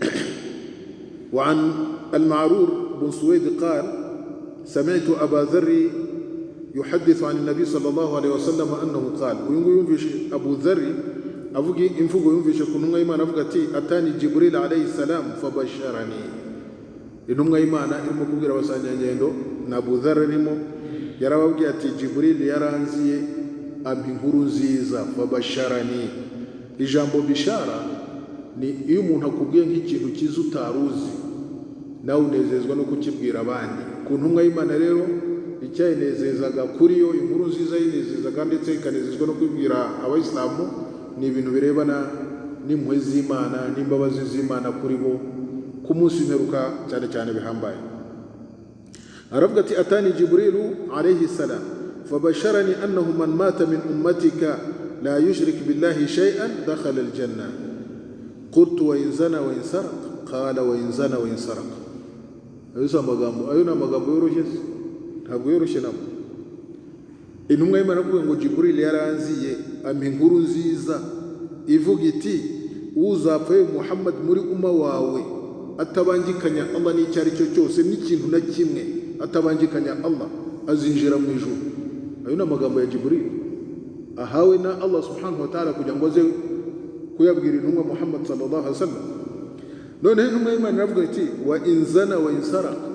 wa an al-Ma'rur bin Suwaid qala sami'tu Aba Dharr yuhaddithu an an-nabi sallallahu alayhi wa sallam annahu qala. Uyu nguyu yumvishe Abu Dharr avuga imvugo yumvishe ku ntumwa y'Imana avuga ati atani Jibril alayhi salam fabasharani. Intumwa y'Imana irimo kubwira abasangirangendo na Abu Dharr arimo, yarababwiye ati Jibril yaranziye ampa inkuru nziza, fabasharani. Ijambo bishara ni iyo umuntu akubwiye nk'ikintu cyiza utaruzi, nawe unezezwa no kukibwira abandi. Ku ntumwa y'Imana rero icyayinezezaga kuri yo, inkuru nziza yinezezaga ndetse ikanezezwa no kubwira abayisilamu, ni ibintu birebana n'impuhwe z'Imana n'imbabazi z'Imana kuri bo ku munsi w'imperuka, cyane cyane bihambaye. Aravuga ati atani Jibrilu alayhi salam fabasharani annahu man mata min ummatika la yushrik billahi shay'an dakhala aljanna qultu wa in zana wa in saraq qala wa in zana wa in saraq. Ayo si amagambo, ayo ni amagambo yoroshye, ntabwo yoroshye nabo. Intumwa y'Imana avuga ngo Jibril yaranziye ampa inkuru nziza ivuga iti Uzapfa, ye Muhammad, muri umma wawe atabangikanya Allah n'icyo ari cyo cyose, n'ikintu na kimwe atabangikanya Allah, azinjira mu ijuru. Ayo ni amagambo ya Jibril ahawe na Allah subhanahu wa ta'ala kugira ngo aze kuyabwira intumwa Muhammad sallallahu alaihi wasallam. Noneho intumwa y'Imana iravuga iti: "Wa in zana wa in saraka,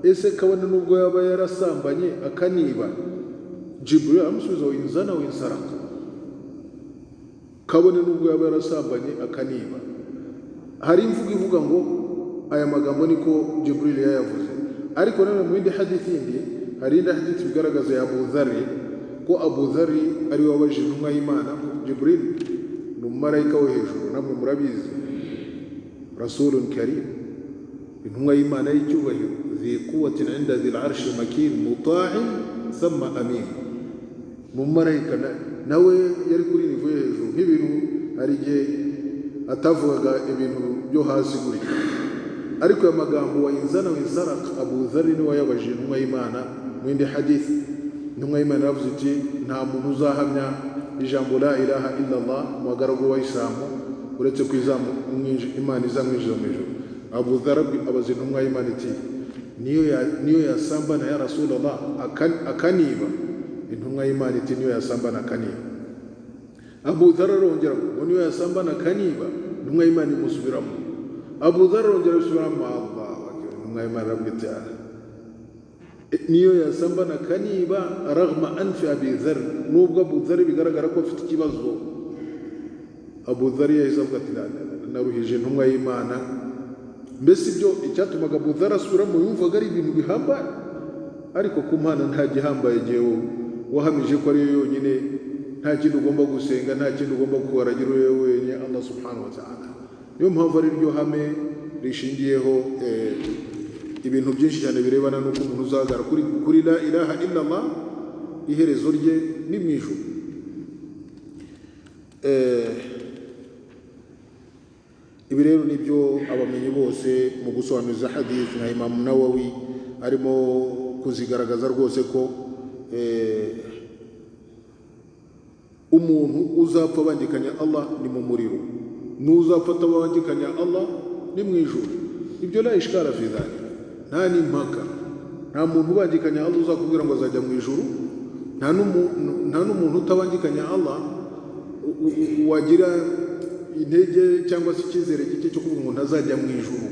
ese kabone nubwo yaba yarasambanye akaniba?" Jibril aramusubiza: "Wa in zana wa in saraka, kabone nubwo yaba yarasambanye akaniba." Hari imvugo ivuga ngo aya magambo niko Jibril yayavuze, ariko nanone mu yindi hadithi yindi, hari indi hadithi bigaragaza ya Abu Dharri, ko Abu Dharri ari we wabajije intumwa y'Imana. Jibril ni umumarayika wo hejuru, namwe murabizi, rasulun karim, intumwa y'Imana y'icyubahiro, zi quwwatin inda dhil arshi makin muta'in thumma amin. Ni umumarayika, nawe yari kuri niveau yo hejuru nk'ibintu, hari igihe atavugaga ibintu byo hasi gutya. Ariko aya magambo "wa in zana wa in saraka", Abu Dharri niwe wayabajije intumwa y'Imana. Mu yindi hadithi intumwa y'Imana yaravuze iti: "Nta muntu uzahamya ijambo la ilaha illallah mu bagaragu b'Abayisilamu uretse ko Imana izamwinjiza mu ijuru." Abu Dharr abaza intumwa y'Imana iti: "Niyo yasambana, ya Rasulallah, akaniba?" Intumwa y'Imana iti: "Niyo yasambana akaniba." Abu Dharr arongera ngo: "Niyo yasambana akaniba?" Intumwa y'Imana imusubiramo. Abu Dharr arongera abisubiramo. Allah, intumwa y'Imana aravuga iti: "Ah, niyo yasambana akaniba." Raghma anfi Abi Dharr, nubwo Abu Dharr bigaragara ko afite ikibazo, Abu Dharr yahise avuga ati: "Naruhije intumwa y'Imana." Mbese ibyo icyatumaga Abu Dharr asubiramo, yumvaga ari ibintu bihambaye, ariko ku Mana nta gihambaye igihe wahamije ko ariyo yonyine, nta kindi ugomba gusenga, nta kindi ugomba kuharagira uri wenyine Allah subhanahu wa ta'ala. Niyo mpamvu ari ryo hame rishingiyeho ibintu byinshi cyane birebana n'uko umuntu uzagara kuri la ilaha illallah, iherezo rye ni mu ijuru. Ibi rero nibyo abamenyi bose mu gusobanuza hadith nka Imam Nawawi arimo kuzigaragaza rwose, ko umuntu uzapfa abangikanya Allah ni mu muriro, n'uzapfa atabangikanya Allah ni mu ijuru. Ibyo la ishkara fi dhalika, nta n'impaka. Nta muntu ubangikanya Allah uzakubwira ngo azajya mu ijuru, nta n'umuntu utabangikanya Allah wagira intege cyangwa se icyizere gike cyo kuvuga ngo ntazajya mu ijuru,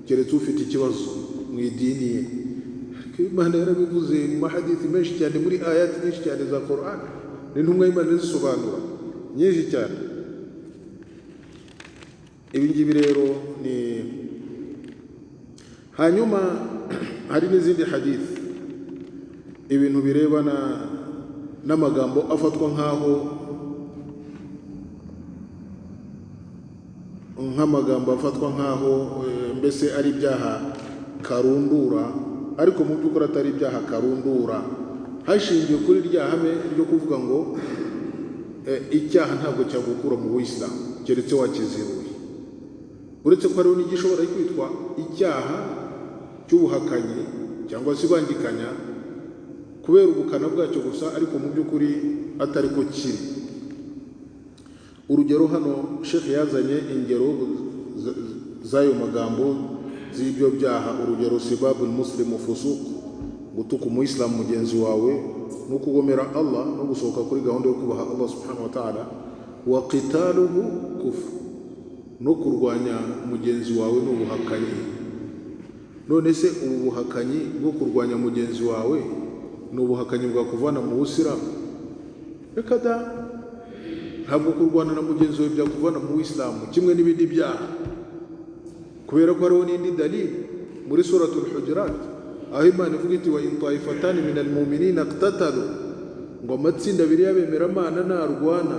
keretse ufite ikibazo mu idini ye. Ariko Imana yarabivuze mu mahadithi menshi cyane, muri ayati nyinshi cyane za Quran, n'intumwa y'Imana izisobanura nyinshi cyane. Ibi ngibi rero ni hanyuma hari n'izindi hadithi, ibintu birebana n'amagambo afatwa nk'aho nk'amagambo afatwa nk'aho mbese ari ibyaha karundura, ariko mu by'ukuri atari ibyaha karundura, hashingiwe kuri rya hame ryo kuvuga ngo icyaha ntabwo cyagukura mu buyisilamu keretse wakiziruye, uretse ko hariho n'igishobora kwitwa icyaha cy'ubuhakanyi cyangwa se ibangikanya kubera ubukana bwacyo gusa, ariko mu by'ukuri atari ko kiri. Urugero hano Sheikh yazanye ingero z'ayo magambo z'ibyo byaha. Urugero: sibabul muslimu fusuq, gutuka umuyisilamu mugenzi wawe no kugomera Allah no gusohoka kuri gahunda yo kubaha Allah subhanahu wa ta'ala. Wa qitaluhu kufr, no kurwanya mugenzi wawe ni ubuhakanyi. None se ubu buhakanyi bwo kurwanya mugenzi wawe ni ubuhakanyi bwakuvana mu busilamu? Reka da, ntabwo kurwana na mugenzi wawe byakuvana mu buyisilamu kimwe n'ibindi byaha, kubera ko hariho n'indi dalili muri Suratul Hujurat, aho Imana ivuga iti: "Wa in taifatani minal mu'minina iqtatalu", ngo amatsinda abiri y'abemeramana narwana,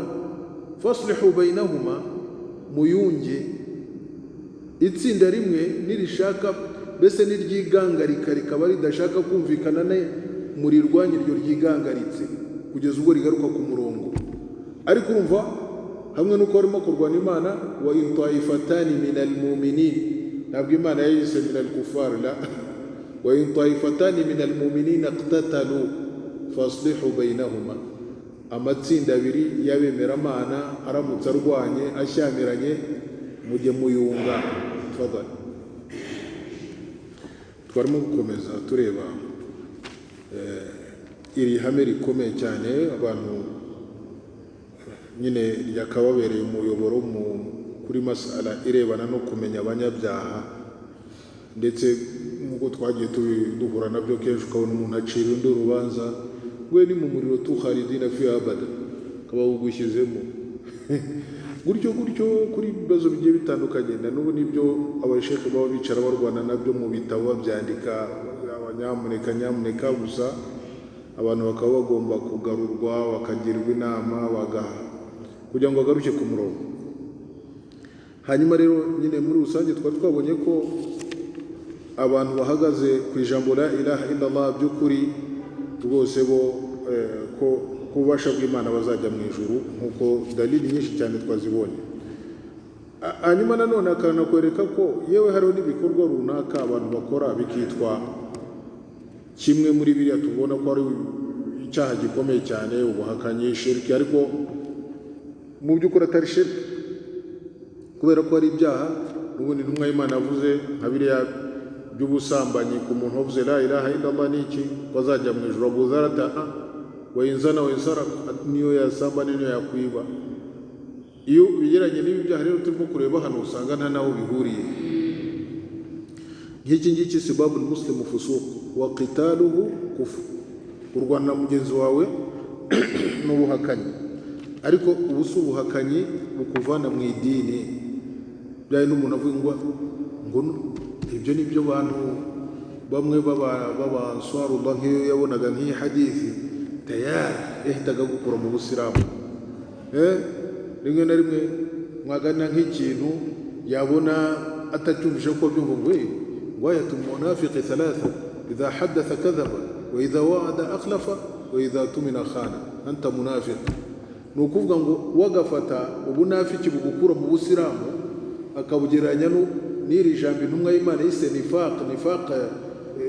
faslihu bainahuma, muyunge. Itsinda rimwe nirishaka, mbese niryigangarika, rikaba ridashaka kumvikana ne, murirwanye iryo ryigangaritse kugeza ubwo rigaruka ku murongo. Ariko urumva hamwe n'uko barimo kurwana, Imana "wa in taifatani minal mu'minin", ntabwo Imana yayise minal kufar, la, "wa in taifatani minal mu'minina iqtatalu faslihu bainahuma", amatsinda abiri y'abemeramana aramutse arwanye ashyamiranye. Mujye muyunga. Tafadhali. Twarimo gukomeza tureba iri hame rikomeye cyane abantu nyine ryakababereye umuyoboro kuri masala irebana no kumenya abanyabyaha, ndetse nk'uko twagiye duhura nabyo kenshi, ukabona umuntu acira undi urubanza, we ni mu muriro tu khalidina fiha abada, akaba awugushyizemo gutyo gutyo kuri ibibazo bigiye bitandukanye. Na n'ubu nibyo abasheke baba bicara barwana nabyo mu bitabo babyandika, nyamuneka nyamuneka. Gusa abantu bakaba bagomba kugarurwa, bakagirwa inama, kugira ngo bagaruke ku murongo. Hanyuma rero nyine muri rusange twari twabonye ko abantu bahagaze ku ijambo la ilaha illallah by'ukuri rwose bo ko ku bubasha bw'Imana bazajya mu ijuru, nk'uko dalili nyinshi cyane twazibonye. Hanyuma nanone akanakwereka ko yewe hariho n'ibikorwa runaka abantu bakora bikitwa kimwe muri biriya tubona ko ari icyaha gikomeye cyane, ubuhakanyi, shiriki, ariko mu by'ukuri atari shiriki, kubera ko ari ibyaha n'ubundi intumwa y'Imana yavuze nka biriya by'ubusambanyi ku muntu wavuze la ilaha illallah n'iki ko azajya mu ijuru. Abu Dharr wa inzana wa insara, niyo yasambana niyo yakwiba. Iyo bigeranye n'ibi byaha rero turimo kureba hano, usanga nta naho bihuriye. Nk'iki ngiki, sibabu muslimu fusuq wa qitaluhu kufr, kurwana na mugenzi wawe n'ubuhakanyi, ariko ubu si ubuhakanyi bukuvana mu idini. Byaye n'umuntu avuga ngo ibyo ni byo bantu bamwe b'abanswarullah, nk'iyo yabonaga nk'iyi hadithi tayari yahitaga gukura mu busilamu. Rimwe na rimwe mwagana nk'ikintu yabona atacyumvise ko byumva ngo wayatu munafiqi thalatha idha haddatha kadhaba wa idha wa'ada akhlafa wa idha tumina khana anta munafiq. Ni ukuvuga ngo wagafata ubunafiki bugukura mu busilamu akabugereranya n'iri jambo intumwa y'Imana yise nifaq. Nifaq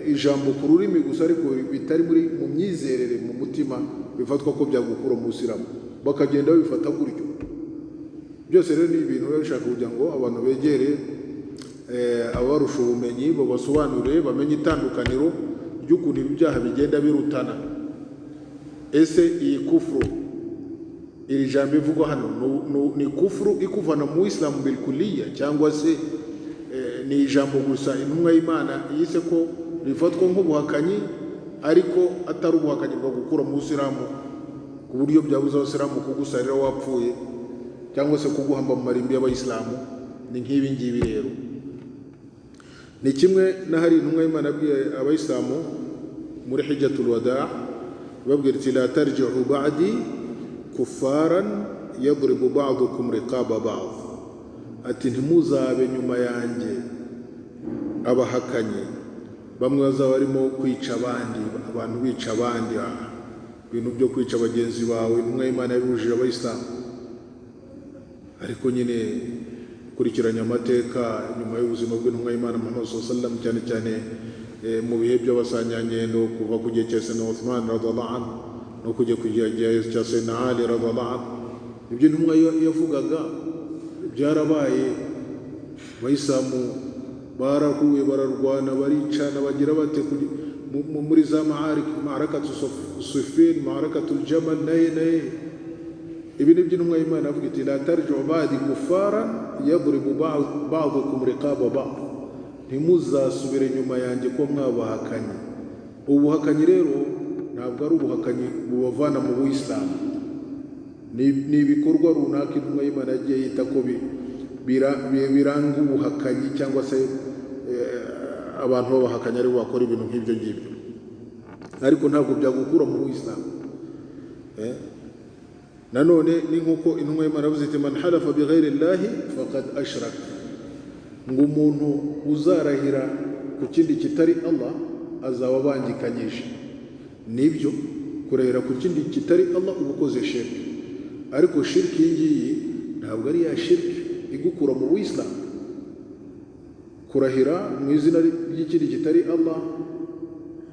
ijambo ku rurimi gusa ariko bitari muri mu myizerere, mu mutima, bifatwa ko byagukura mu busilamu, bakagenda babifata gutyo. Byose rero ni ibintu biba bishaka kugira ngo abantu begere abarusha ubumenyi, babasobanurire, bamenye itandukaniro ry'ukuntu ibi byaha bigenda birutana. Ese iyi kufuru, iri jambo ivugwa hano, ni kufuru ikuvana mu Isilamu bilkuliya, cyangwa se ni ijambo gusa intumwa y'Imana yise ko rifatwa nk'ubuhakanyi, ariko atari ubuhakanyi bwo gukura mu Isilamu ku buryo byabuza abasilamu kugusarira wapfuye cyangwa se kuguhamba mu marimbi y'abayisilamu? Ni nk'ibi ngibi rero, ni kimwe n'ahari intumwa y'Imana yabwiye abayisilamu muri hijjatul wadaa, ibabwira iti la tarji'u ba'di kuffaran yadribu ba'dukum riqaba ba'd, ati ntimuzabe nyuma yanjye abahakanyi bamwe bazaba barimo kwica abandi, abantu bica abandi, ibintu byo kwica bagenzi bawe intumwa y'Imana yabibujije abayisilamu. Ariko nyine kurikiranya amateka nyuma y'ubuzima bw'intumwa y'Imana Muhammad sallallahu alaihi wasallam, cyane cyane mu bihe by'abasanyangendo, kuva ku gihe cya Sayyidina Uthman radhiyallahu anhu no kujya ku gihe cya Sayyidina Ali radhiyallahu anhu, ibyo intumwa yavugaga byarabaye. Abayisilamu barahuye, bararwana, baricana, bagira bate muri za ma'arakatu Siffin, ma'arakatul Jamal, naye naye. Ibi ni byo intumwa y'Imana avuga iti la tarji'u ba'di kuffaran yadribu ba'dukum riqaba ba'd, ntimuzasubire nyuma yanjye ko mwabahakanye. Ubuhakanyi rero ntabwo ari ubuhakanyi bubavana mu buyisilamu, ni ibikorwa runaka intumwa y'Imana yagiye yita ko biranga ubuhakanyi, cyangwa se abantu b'abahakanyi aribo bakora ibintu nk'ibyo ngibyo, ariko ntabwo byagukura mu buyisilamu. Nanone ni nk'uko intumwa y'Imana yavuze iti man halafa bighayri llahi faqad ashrak, ngo umuntu uzarahira ku kindi kitari Allah azaba abangikanyije. Nibyo, kurahira ku kindi kitari Allah uba ukoze shirki, ariko shirki iyi ngiyi ntabwo ari ya shirki igukura mu buyisilamu. Kurahira mu izina ry'ikindi kitari Allah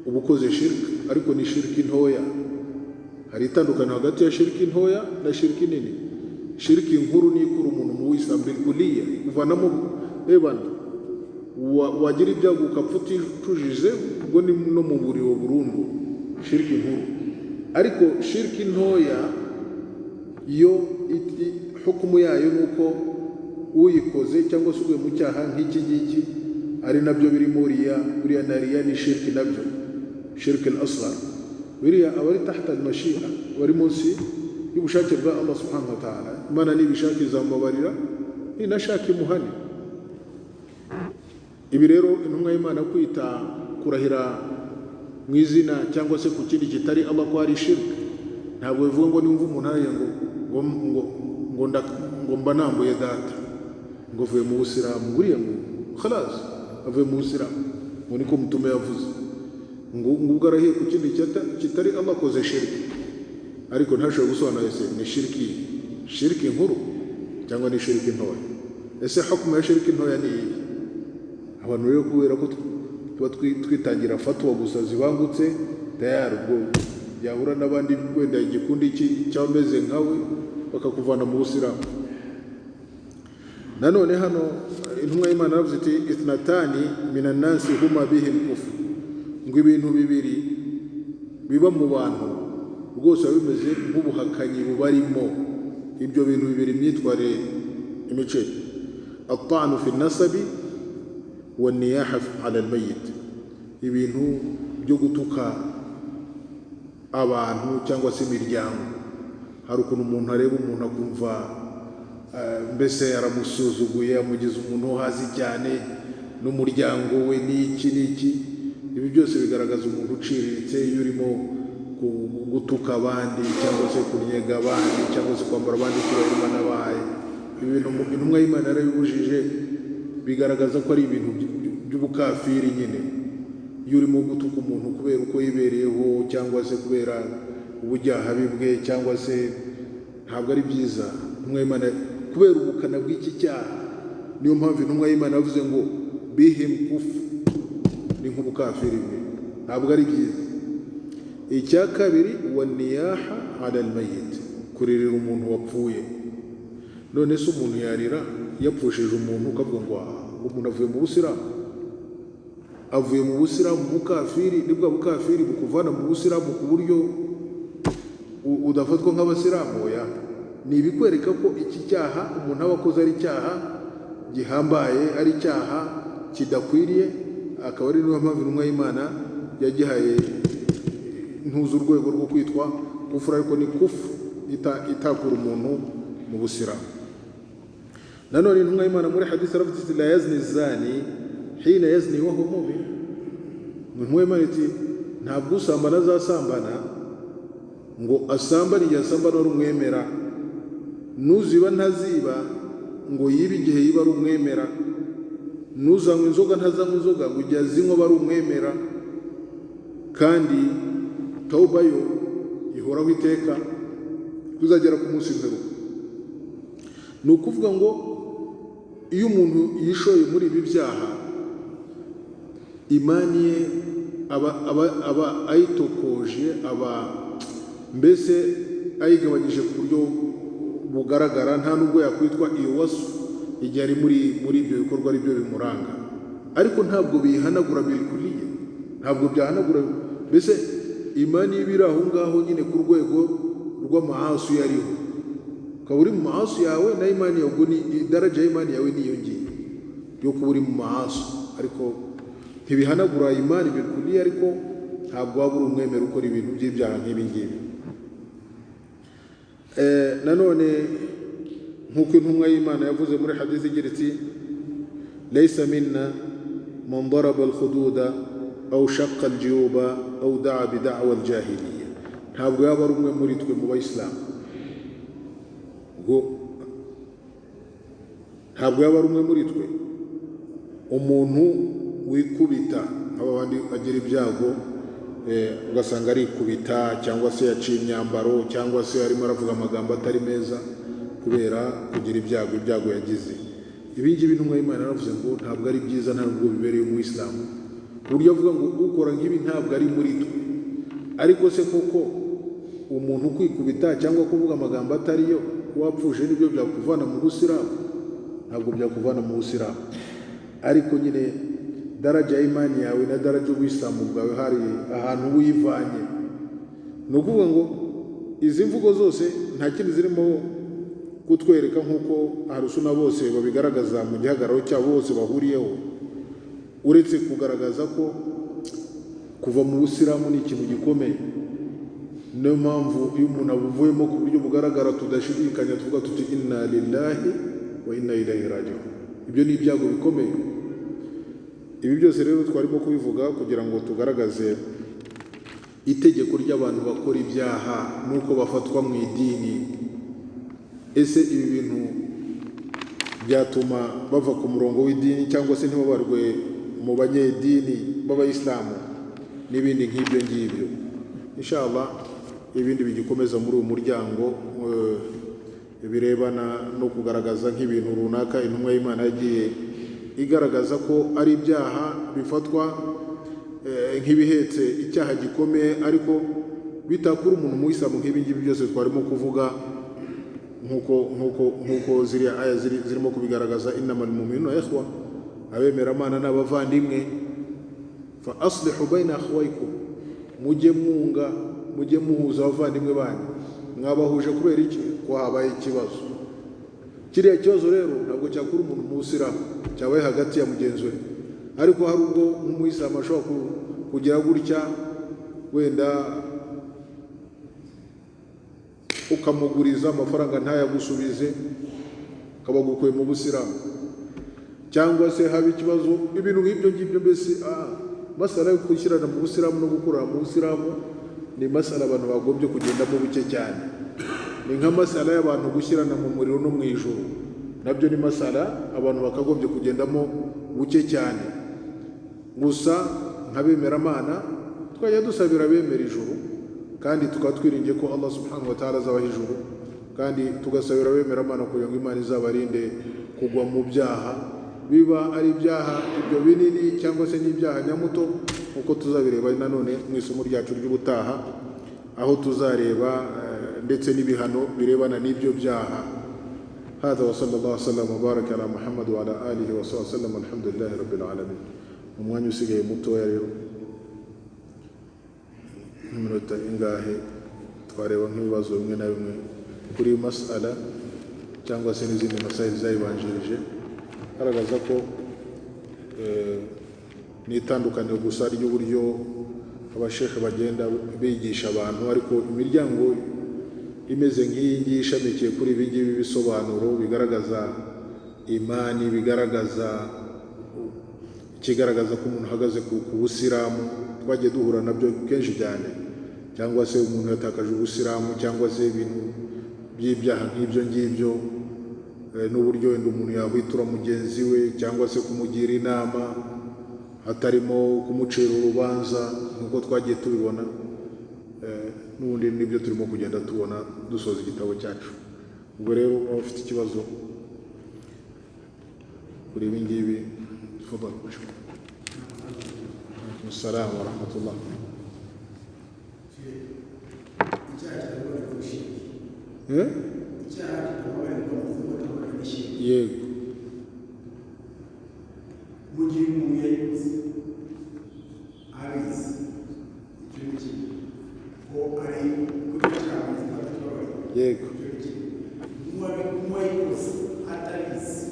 uba ukoze shirki, ariko ni shirki ntoya. Hari itandukaniro hagati ya shirki ntoya na shirki nini. Shiriki nkuru ni ikura umuntu mu wisilamu bilkuliya, ikuvanamo ebana. Wagira ibyago ukapfa uticujije, ubwo ni no mu buriro burundu, shiriki nkuru. Ariko shiriki ntoya yo hukumu yayo ni uko uyikoze cyangwa se uguye mu cyaha nk'iki ngiki, ari nabyo birimo riya. Buriya na riya ni shiriki nabyo, shiriki al asghar. Biriya aba ari tahta al mashia, bari munsi y'ubushake bwa Allah subhanahu wa ta'ala. Imana nibishaka izamubabarira, ninashaka imuhane. Ibi rero intumwa y'Imana kwita kurahira mu izina cyangwa se ku kindi kitari Allah ko ari shirk, ntabwo bivuga ngo nimva umuntu arahiye ngo mba nambuye data, ngo avuye mu busilamu, buriya ngo khalas avuye mu busilamu, ngo niko mutume yavuze, ngo ubwo arahiye ku kindi kitari Allah akoze shirki. Ariko ntashobora gusobanura ese ni shirki nkuru cyangwa ni shirki ntoya? Ese hukumu ya shirki ntoya ni iyihe? Abantu rero kubera ko tuba twitangira fatwa gusa zibangutse, tayari ubwo yahura n'abandi wenda igikundi cy'abameze nkawe bakakuvana mu busilamu. Nanone hano intumwa y'Imana yaravuze iti ithnatani minan nasi huma bihim kufr, ngo ibintu bibiri biba mu bantu rwose biba bimeze nk'ubuhakanyi bubarimo. Ibyo bintu bibiri, imyitwarire, imice, at-ta'nu fi nasabi wa niyaha ala al-mayyit, ibintu byo gutuka abantu cyangwa se imiryango. Hari ukuntu umuntu areba umuntu akumva mbese aramusuzuguye, amugize umuntu wo hasi cyane n'umuryango we n'iki n'iki. Ibi byose bigaragaza umuntu uciriritse. Iyo urimo gutuka abandi cyangwa se kunyega abandi cyangwa se kwambara abandi icyubahiro Imana yabahaye, ibi bintu intumwa y'Imana yarabibujije, bigaragaza ko ari ibintu by'ubukafiri nyine. Iyo urimo gutuka umuntu kubera uko yibereyeho cyangwa se kubera ubujyahabi bwe cyangwa se, ntabwo ari byiza. Intumwa y'Imana, kubera ubukana bw'iki cyaha, niyo mpamvu intumwa y'Imana yavuze ngo bihim kufu, ni nk'ubukafiri bwe, ntabwo ari byiza. Icya kabiri, wa niyaha ala almayit, kuririra umuntu wapfuye. None se umuntu yarira yapfushije umuntu, ukavuga ngo umuntu avuye mu busilamu? Avuye mu busilamu bukafiri, ni bwa bukafiri bukuvana mu busilamu ku buryo udafatwa nk'abasilamu? Oya, ni ibikwereka ko iki cyaha umuntu aba akoze ari icyaha gihambaye, ari icyaha kidakwiriye. Akaba ari niyo mpamvu intumwa y'Imana yagihaye ntuzi urwego rwo kwitwa kufura, ariko ni kufu itakura umuntu mu busilamu. Nanone intumwa y'Imana muri hadisi aravuze iti la yazni zani hina yazni wa huwa mu'min. Intumwa y'Imana iti ntabwo usambana azasambana ngo asambane igihe asambana ari umwemera, nuziba ntaziba ngo yibe igihe yiba ari umwemera, nuzanywa inzoga ntazanywa inzoga ngo igihe azinywa aba ari umwemera. Kandi tauba yo ihoraho iteka kuzagera ku munsi w'imperuka. Ni ukuvuga ngo iyo umuntu yishoye muri ibi byaha, imani ye aba ayitokoje, aba mbese ayigabanyije ku buryo bugaragara. Nta nubwo yakwitwa iyo wasu igihe ari muri ibyo bikorwa ari byo bimuranga, ariko ntabwo bihanagura bilkuliye, ntabwo byahanagura. Mbese imani iba iri aho ngaho nyine ku rwego rw'amahasu yariho, ukaba uri mu mahasu yawe na imani yawe, ubwo ni idaraja y'imani yawe niyo ngiyo yo kuba uri mu mahasu, ariko ntibihanagura imani bilkuliye. Ariko ntabwo waba uri umwemera ukora ibintu by'ibyaha nk'ibi ngibi. Nanone nk'uko intumwa y'Imana yavuze muri hadisi igira iti laysa minna man daraba al-khududa aw shaqqa al-juyuba aw da'a bi da'wa al-jahiliya, ntabwo yaba ari umwe muri twe mu bayisilamu, ubwo ntabwo yaba ari umwe muri twe umuntu wikubita nk'aba bandi agira ibyago, ugasanga arikubita cyangwa se yaciye imyambaro cyangwa se arimo aravuga amagambo atari meza kubera kugira ibyago, ibyago yagize. Ibi ngibi intumwa y'Imana yaravuze ngo ntabwo ari byiza, ntabwo bibereye umuyisilamu, ku buryo avuga ngo ukora nk'ibi ntabwo ari muri twe. Ariko se koko umuntu kwikubita cyangwa kuvuga amagambo atari yo Wapfuje nibyo byakuvana mu busilamu? Ntabwo byakuvana mu busilamu, ariko nyine daraja ya imani yawe na daraja y'ubuyisilamu bwawe hari ahantu wivanye. Ni ukuvuga ngo izi mvugo zose nta kindi zirimo kutwereka, nk'uko Aharusuna bose babigaragaza mu gihagararo cyabo bose bahuriyeho, uretse kugaragaza ko kuva mu busilamu ni ikintu gikomeye. Niyo mpamvu iyo umuntu abuvuyemo ku buryo bugaragara tudashidikanya, tuvuga tuti inna lillahi wa inna ilayhi raji'un. Ibyo ni ibyago bikomeye. Ibi byose rero twarimo kubivuga kugira ngo tugaragaze itegeko ry'abantu bakora ibyaha n'uko bafatwa mu idini. Ese ibi bintu byatuma bava ku murongo w'idini cyangwa se ntibabarwe mu banyedini b'abayisilamu n'ibindi nk'ibyo ngibyo? Inshallah ibindi bigikomeza muri uyu muryango birebana no kugaragaza nk'ibintu runaka intumwa y'Imana yagiye igaragaza ko ari ibyaha bifatwa nk'ibihetse icyaha gikomeye, ariko bitakura umuntu mu isilamu, nk'ibi ngibi byose twarimo kuvuga, nk'uko ziriya aya zirimo kubigaragaza: innamal mu'minuna ikhwa, abemeramana n'abavandimwe, fa aslihu bayna akhawaykum, mujye mwunga, mujye muhuza abavandimwe banyu. Mwabahuje kubera iki? Ko habaye ikibazo. Kiriya kibazo rero ntabwo cyakura umuntu mu busilamu, cyabaye hagati ya mugenzi we. Ariko hari ubwo nk'umuyisilamu ashobora kugira gutya, wenda ukamuguriza amafaranga ntayagusubize, akaba agukuye mu busilamu, cyangwa se haba ikibazo, ibintu nk'ibyo ngibyo. Mbese masala yo gushyirana mu busilamu no gukurana mu busilamu ni masala abantu bagombye kugendamo buke cyane. Ni nka masala y'abantu gushyirana mu muriro no mu ijuru, nabyo ni masala abantu bakagombye kugendamo buke cyane. Gusa nk'abemeramana twajya dusabira abemera ijuru, kandi tukaba twiringiye ko Allah subhanahu wa ta'ala azabaha ijuru, kandi tugasabira abemeramana kugira ngo Imana izabarinde kugwa mu byaha, biba ari ibyaha ibyo binini cyangwa se n'ibyaha nyamuto, nk'uko tuzabireba nanone mu isomo ryacu ry'ubutaha, aho tuzareba ndetse n'ibihano birebana n'ibyo byaha. هذا وصلى الله وسلم وبارك على محمد وعلى آله وصحبه وسلم، الحمد لله رب العالمين. Umwanya usigaye mutoya rero, nk'iminota ingahe, twareba nk'ibibazo bimwe na bimwe kuri masala cyangwa se n'izindi masaha zayibanjirije, agaragaza ko ni itandukaniro gusa ry'uburyo abashekhe bagenda bigisha abantu, ariko imiryango imeze nk'iyi ngiyi ishamikiye kuri ibi ngibi bisobanuro bigaragaza imani, bigaragaza ikigaragaza ko umuntu ahagaze ku busilamu, twagiye duhura nabyo kenshi cyane, cyangwa se umuntu yatakaje ubusilamu, cyangwa se ibintu by'ibyaha nk'ibyo ngibyo, n'uburyo wenda umuntu yahwitura mugenzi we cyangwa se kumugira inama hatarimo kumucira urubanza, nk'uko twagiye tubibona. N'ubundi nibyo turimo kugenda tubona dusoza igitabo cyacu. Ubwo rero waba ufite ikibazo kuri ibi ngibi, tafadhali. Assalamu wa rahmatullah. Yego. Mu gihe umuntu yayikoze abizi, icyo ni kimwe, ko ari kuri cyane atatubabarira. Yego. N'uwayikoze atabizi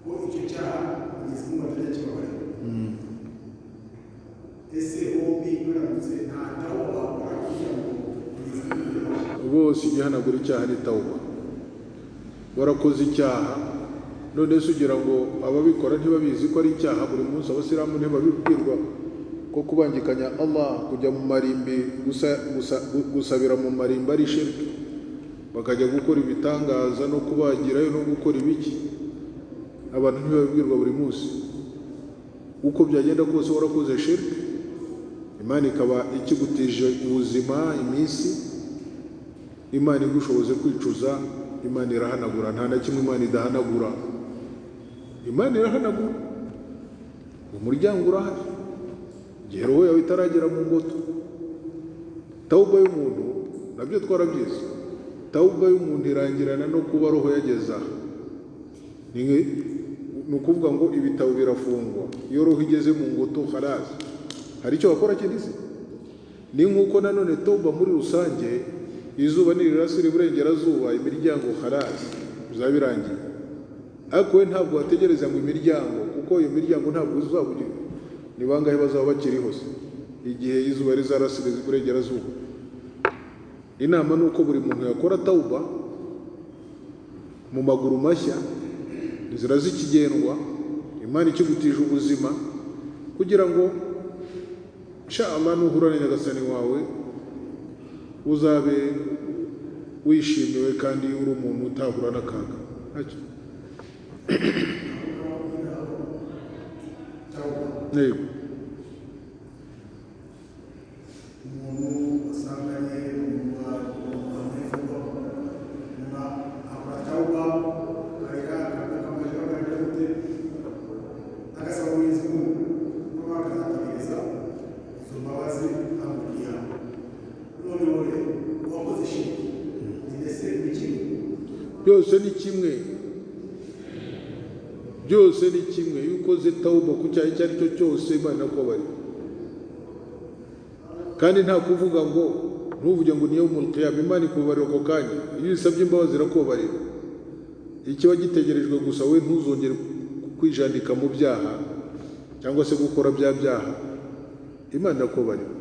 ko icyo cyaha kugeza ubu atajya kibabarira, ese bombi baramutse nta tawo bakora kugira ngo kugeza ubu bose igihanagura icyaha ni tawuba. Warakoze icyaha, none se ugira ngo ababikora ntibabizi ko ari icyaha? Buri munsi abasilamu ntibabibwirwa ko kubangikanya Allah, kujya mu marimbi, gusabira mu marimbi ari shirki, bakajya gukora ibitangaza no kubagirayo no gukora ibiki? Abantu ntibabibwirwa buri munsi? Uko byagenda kose warakoze shirki, Imana ikaba ikigutije ubuzima iminsi, Imana igushoboze kwicuza, Imana irahanagura. Nta na kimwe Imana idahanagura. Imana irahanagura. Umuryango urahari igihe roho yawe itaragera mu ngoto. Tawuba y'umuntu nabyo twarabyize. Tawuba y'umuntu irangirana no kuba roho yageze aha. Ni ukuvuga ngo ibitabo birafungwa iyo roho igeze mu ngoto, harazi hari icyo wakora kindi se? Ni nk'uko nanone toba muri rusange, izuba nirirasira iburengerazuba, imiryango harazi bizaba birangiye. Ariko we ntabwo wategereza ngo imiryango, kuko iyo miryango ntabwo uzaba ugira. Ni bangahe bazaba bakiriho se igihe izuba rizarasira iburengerazuba? Inama ni uko buri muntu yakora tawuba mu maguru mashya, inzira zikigendwa, Imana ikigutije ubuzima, kugira ngo insha Allah nuhura na Nyagasani wawe uzabe wishimiwe kandi uri umuntu utahura n'akaga. Ntacyo. Yego. Umuntu wasanganye nyuma akora tawuba, akareka akamajwi, akareka gute, agasaba Mwenyezi Mungu noneho akazategereza izo mbabazi amubwira. Noneho rero uwakoze shiriki ndetse ni kimwe? Byose ni kimwe, byose ni kimwe. Iyo ukoze tawuba ku cyaha icyo ari cyo cyose, Imana irakubabarira. Kandi nta kuvuga ngo ntuvuge ngo niyo mu qiyama, Imana ikubabarira ako kanya. Iyo usabye imbabazi irakubabarira. Ikiba gitegerejwe gusa, we ntuzongere kwijandika mu byaha cyangwa se gukora bya byaha, Imana irakubabarira.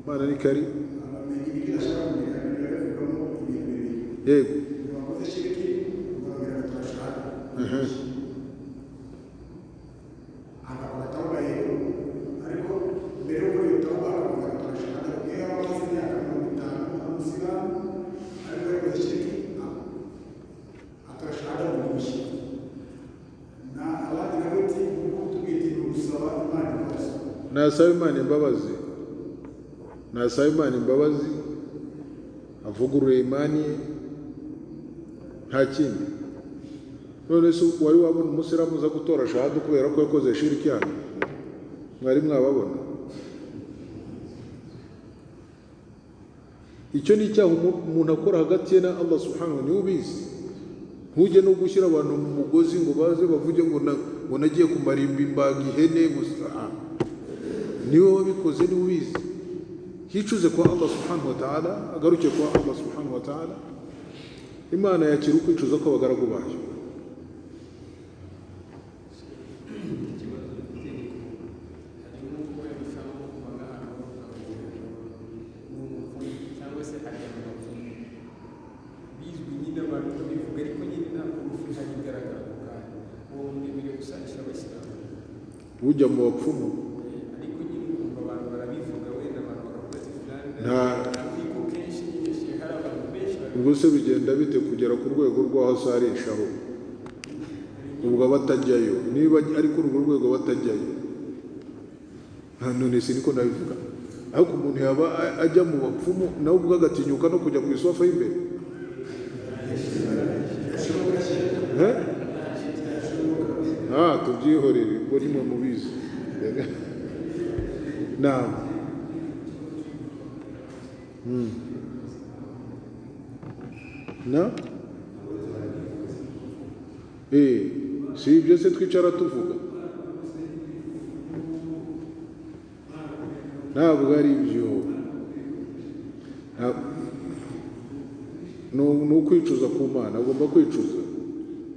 Imana ni kari. Amenya ibyo ashaka kumenya, bivugamo ibintu bibiri. Yego. Uwakoze shiriki ukabwira ngo turashaka, agakora tawuba, yego, ariko mbere yo gukora iyo tawuba akabanza agatora shahada. Iyo yaba amaze imyaka 50 ari umusilamu ariko yakoze shiriki, atora shahada bundi bushya. Na abandi nabo uti kuko tubwite ni ugusaba Imana imbabazi. Nasaba Imana imbabazi, nasaba Imana imbabazi, avugurure imani ye, nta kindi. None se wari wabona umusilamu uza gutora shahada kubera ko yakoze shiriki hano? Mwari mwababona? Icyo ni icyaha umuntu akora hagati ye na Allah subhanahu, niwe ubizi. Ntujye no gushyira abantu mu mugozi ngo baze bavuge ngo ngo nagiye kumarimba imbaga ihene gusa. Niwe wabikoze, niwe ubizi. Yicuze kwa Allah subhanahu wa ta'ala, agaruke kwa Allah subhanahu wa ta'ala. Imana yakira ukwicuza kw'abagaragu bayo. Ikibazo cy'itegeko, harimo kuba bishobora nko kuba nk'ahantu bavuga ngo ni umupfumu cyangwa se ajya mu bapfumu, bizwi nyine abantu babivuga, ariko nyine nta proof ihari igaragara ako kanya. Uwo mwemerewe gusanisha abasilamu? Ujya mu bapfumu? Ariko nyine ukumva abantu barabivuga, wenda abantu bakavuga ati fulani, ariko kenshi nyine hari abantu benshi babivuga. Ubwo se bigenda bite kugera ku rwego rw'aho asarishaho? Ubwo batajyayo, niba ari kuri urwo rwego batajyayo, none si niko nabivuga. Ariko umuntu yaba ajya mu bapfumu nawe ubwo agatinyuka no kujya ku isofa y'imbere. Tubyihorere, ubwo nimwe mubizi. Naam. Na? Si ibyo se twicara tuvuga? Ntabwo ari ibyo. Ni ukwicuza ku Mana, agomba kwicuza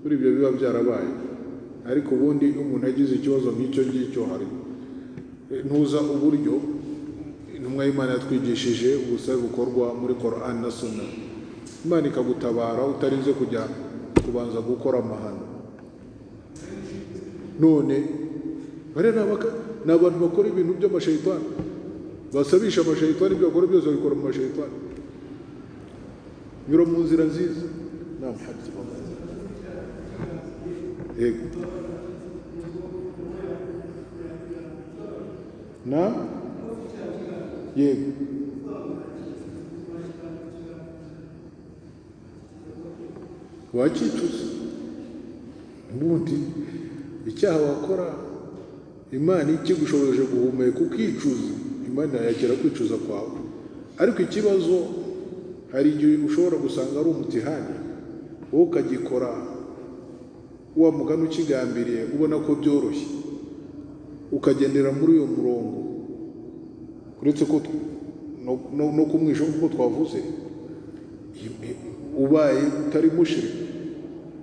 kuri ibyo biba byarabaye. Ariko ubundi iyo umuntu agize ikibazo nk'icyo ngicyo, hari ntuza uburyo intumwa y'Imana yatwigishije ubusabe bukorwa muri Qur'an na Sunna, Imana ikagutabara utarinze kujya kubanza gukora amahano. None bariya ni abantu bakora ibintu by'amashayitani, basabisha amashayitani, ibyo bakora byose babikora mu mashayitani. Nyura mu nzira nziza. Naam, habib. Yego. Na? Yego. Wakicuza. Ubundi icyaha wakora, Imana ikigushoboje guhumeka ukicuza, Imana yakira kwicuza kwawe. Ariko ikibazo Hari igihe ushobora gusanga ari umutihani, wowe ukagikora wa mugani ukigambiriye, ubona ko byoroshye, ukagendera muri uyo murongo. Uretse ko no kumwisha nk'uko twavuze, ubaye utari mushiriki,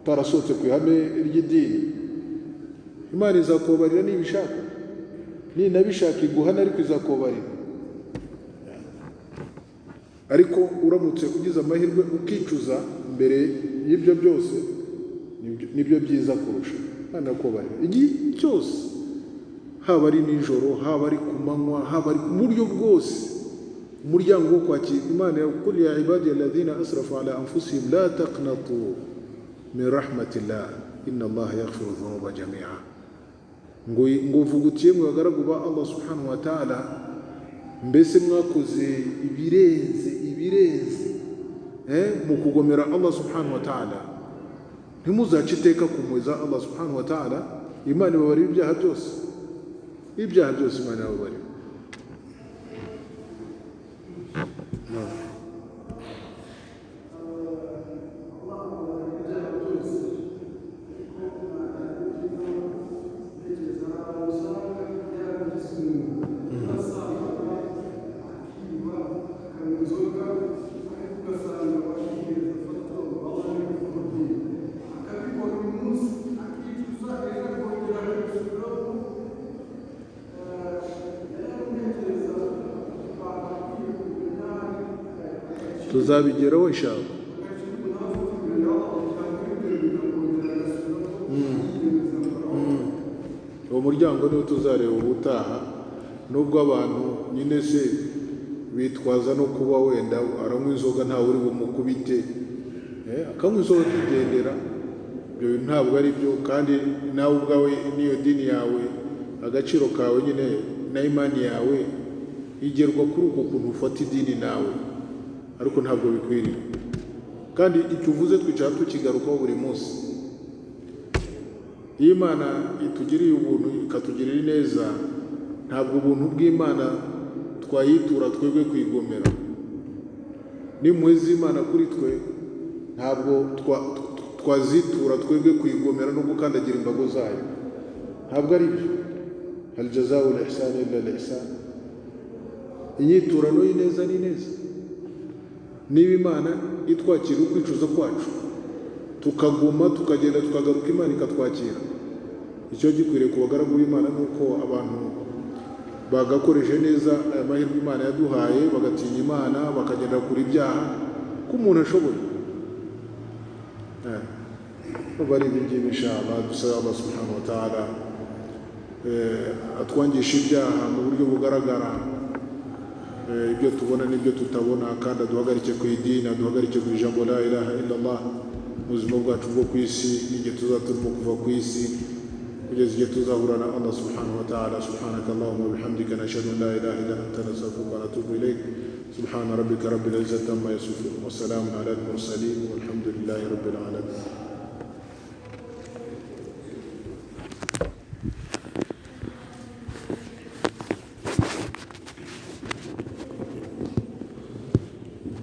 utarasohotse ku ihame ry'idini, Imana izakubabarira nibishaka, ninabishaka iguhana, ariko izakubabarira. Ariko uramutse ugize amahirwe ukicuza mbere y'ibyo byose, nibyo byiza kurusha. Imana irakubabarira igihe cyose, haba ari nijoro, haba ari ku manywa, haba ari mu buryo bwose. Umuryango wo kwakira Imana, qul ya ibadi alladhina asrafu ala anfusihim la taqnatu min rahmatillah inna Allaha yaghfiru dhunuba jami'a. Ngo vugutiye mu bagaragu ba Allah subhanahu wa ta'ala, mbese mwakoze ibirenze mu kugomera Allah subhanahu wa ta'ala, ntimuzace iteka ku mpuhwe za Allah subhanahu wa ta'ala. Imana ibabarira ibyaha byose, ibyaha byose Imana irababarira. Tuzabigeraho inshallah. Uwo muryango niwo tuzareba ubutaha, nubwo abantu nyine se bitwaza no kuba wenda aranywa inzoga ntawe uri bumukubite, akanywa inzoga akigendera. Ibyo bintu ntabwo ari byo, kandi nawe ubwawe n'iyo dini yawe, agaciro kawe nyine na imani yawe igerwa kuri uko kuntu ufata idini nawe, ariko ntabwo bikwiriye. Kandi icyo uvuze twicara tukigarukaho buri munsi. Iyo Imana itugiriye ubuntu ikatugirira ineza, ntabwo ubuntu bw'Imana twayitura twebwe kwigomera. N'impuhwe z'Imana kuri twe ntabwo twazitura twebwe kwigomera no gukandagira imbago zayo, ntabwo ari byo. Hal jazau al-ihsan illa al-ihsan. Inyiturano y'ineza ni ineza. Niba Imana itwakira ukwicuza kwacu, tukaguma tukagenda tukagaruka, Imana ikatwakira. Icyo gikwiriye ku bagaragu b'Imana ni uko abantu bagakoresha neza aya mahirwe Imana yaduhaye, bagatinya Imana, bakagenda kure ibyaha ko umuntu ashoboye. Bari ibyo ngibyo inshallah. Dusaba Allah subhanahu wa ta'ala atwangisha ibyaha mu buryo bugaragara, ibyo tubona n'ibyo tutabona, kandi aduhagarike ku idini, aduhagarike ku ijambo la ilaha illallah mu buzima bwacu bwo ku isi n'igihe tuzaturimo kuva ku isi kugeza igihe tuzahura na Allah subhanahu wa ta'ala. Subhanaka Allahumma bihamdika nashhadu an la ilaha illa anta nastaghfiruka wa natubu ilayk. Subhana rabbika rabbil izzati amma yasifun wa salamun ala al mursalin walhamdulillahi rabbil alamin.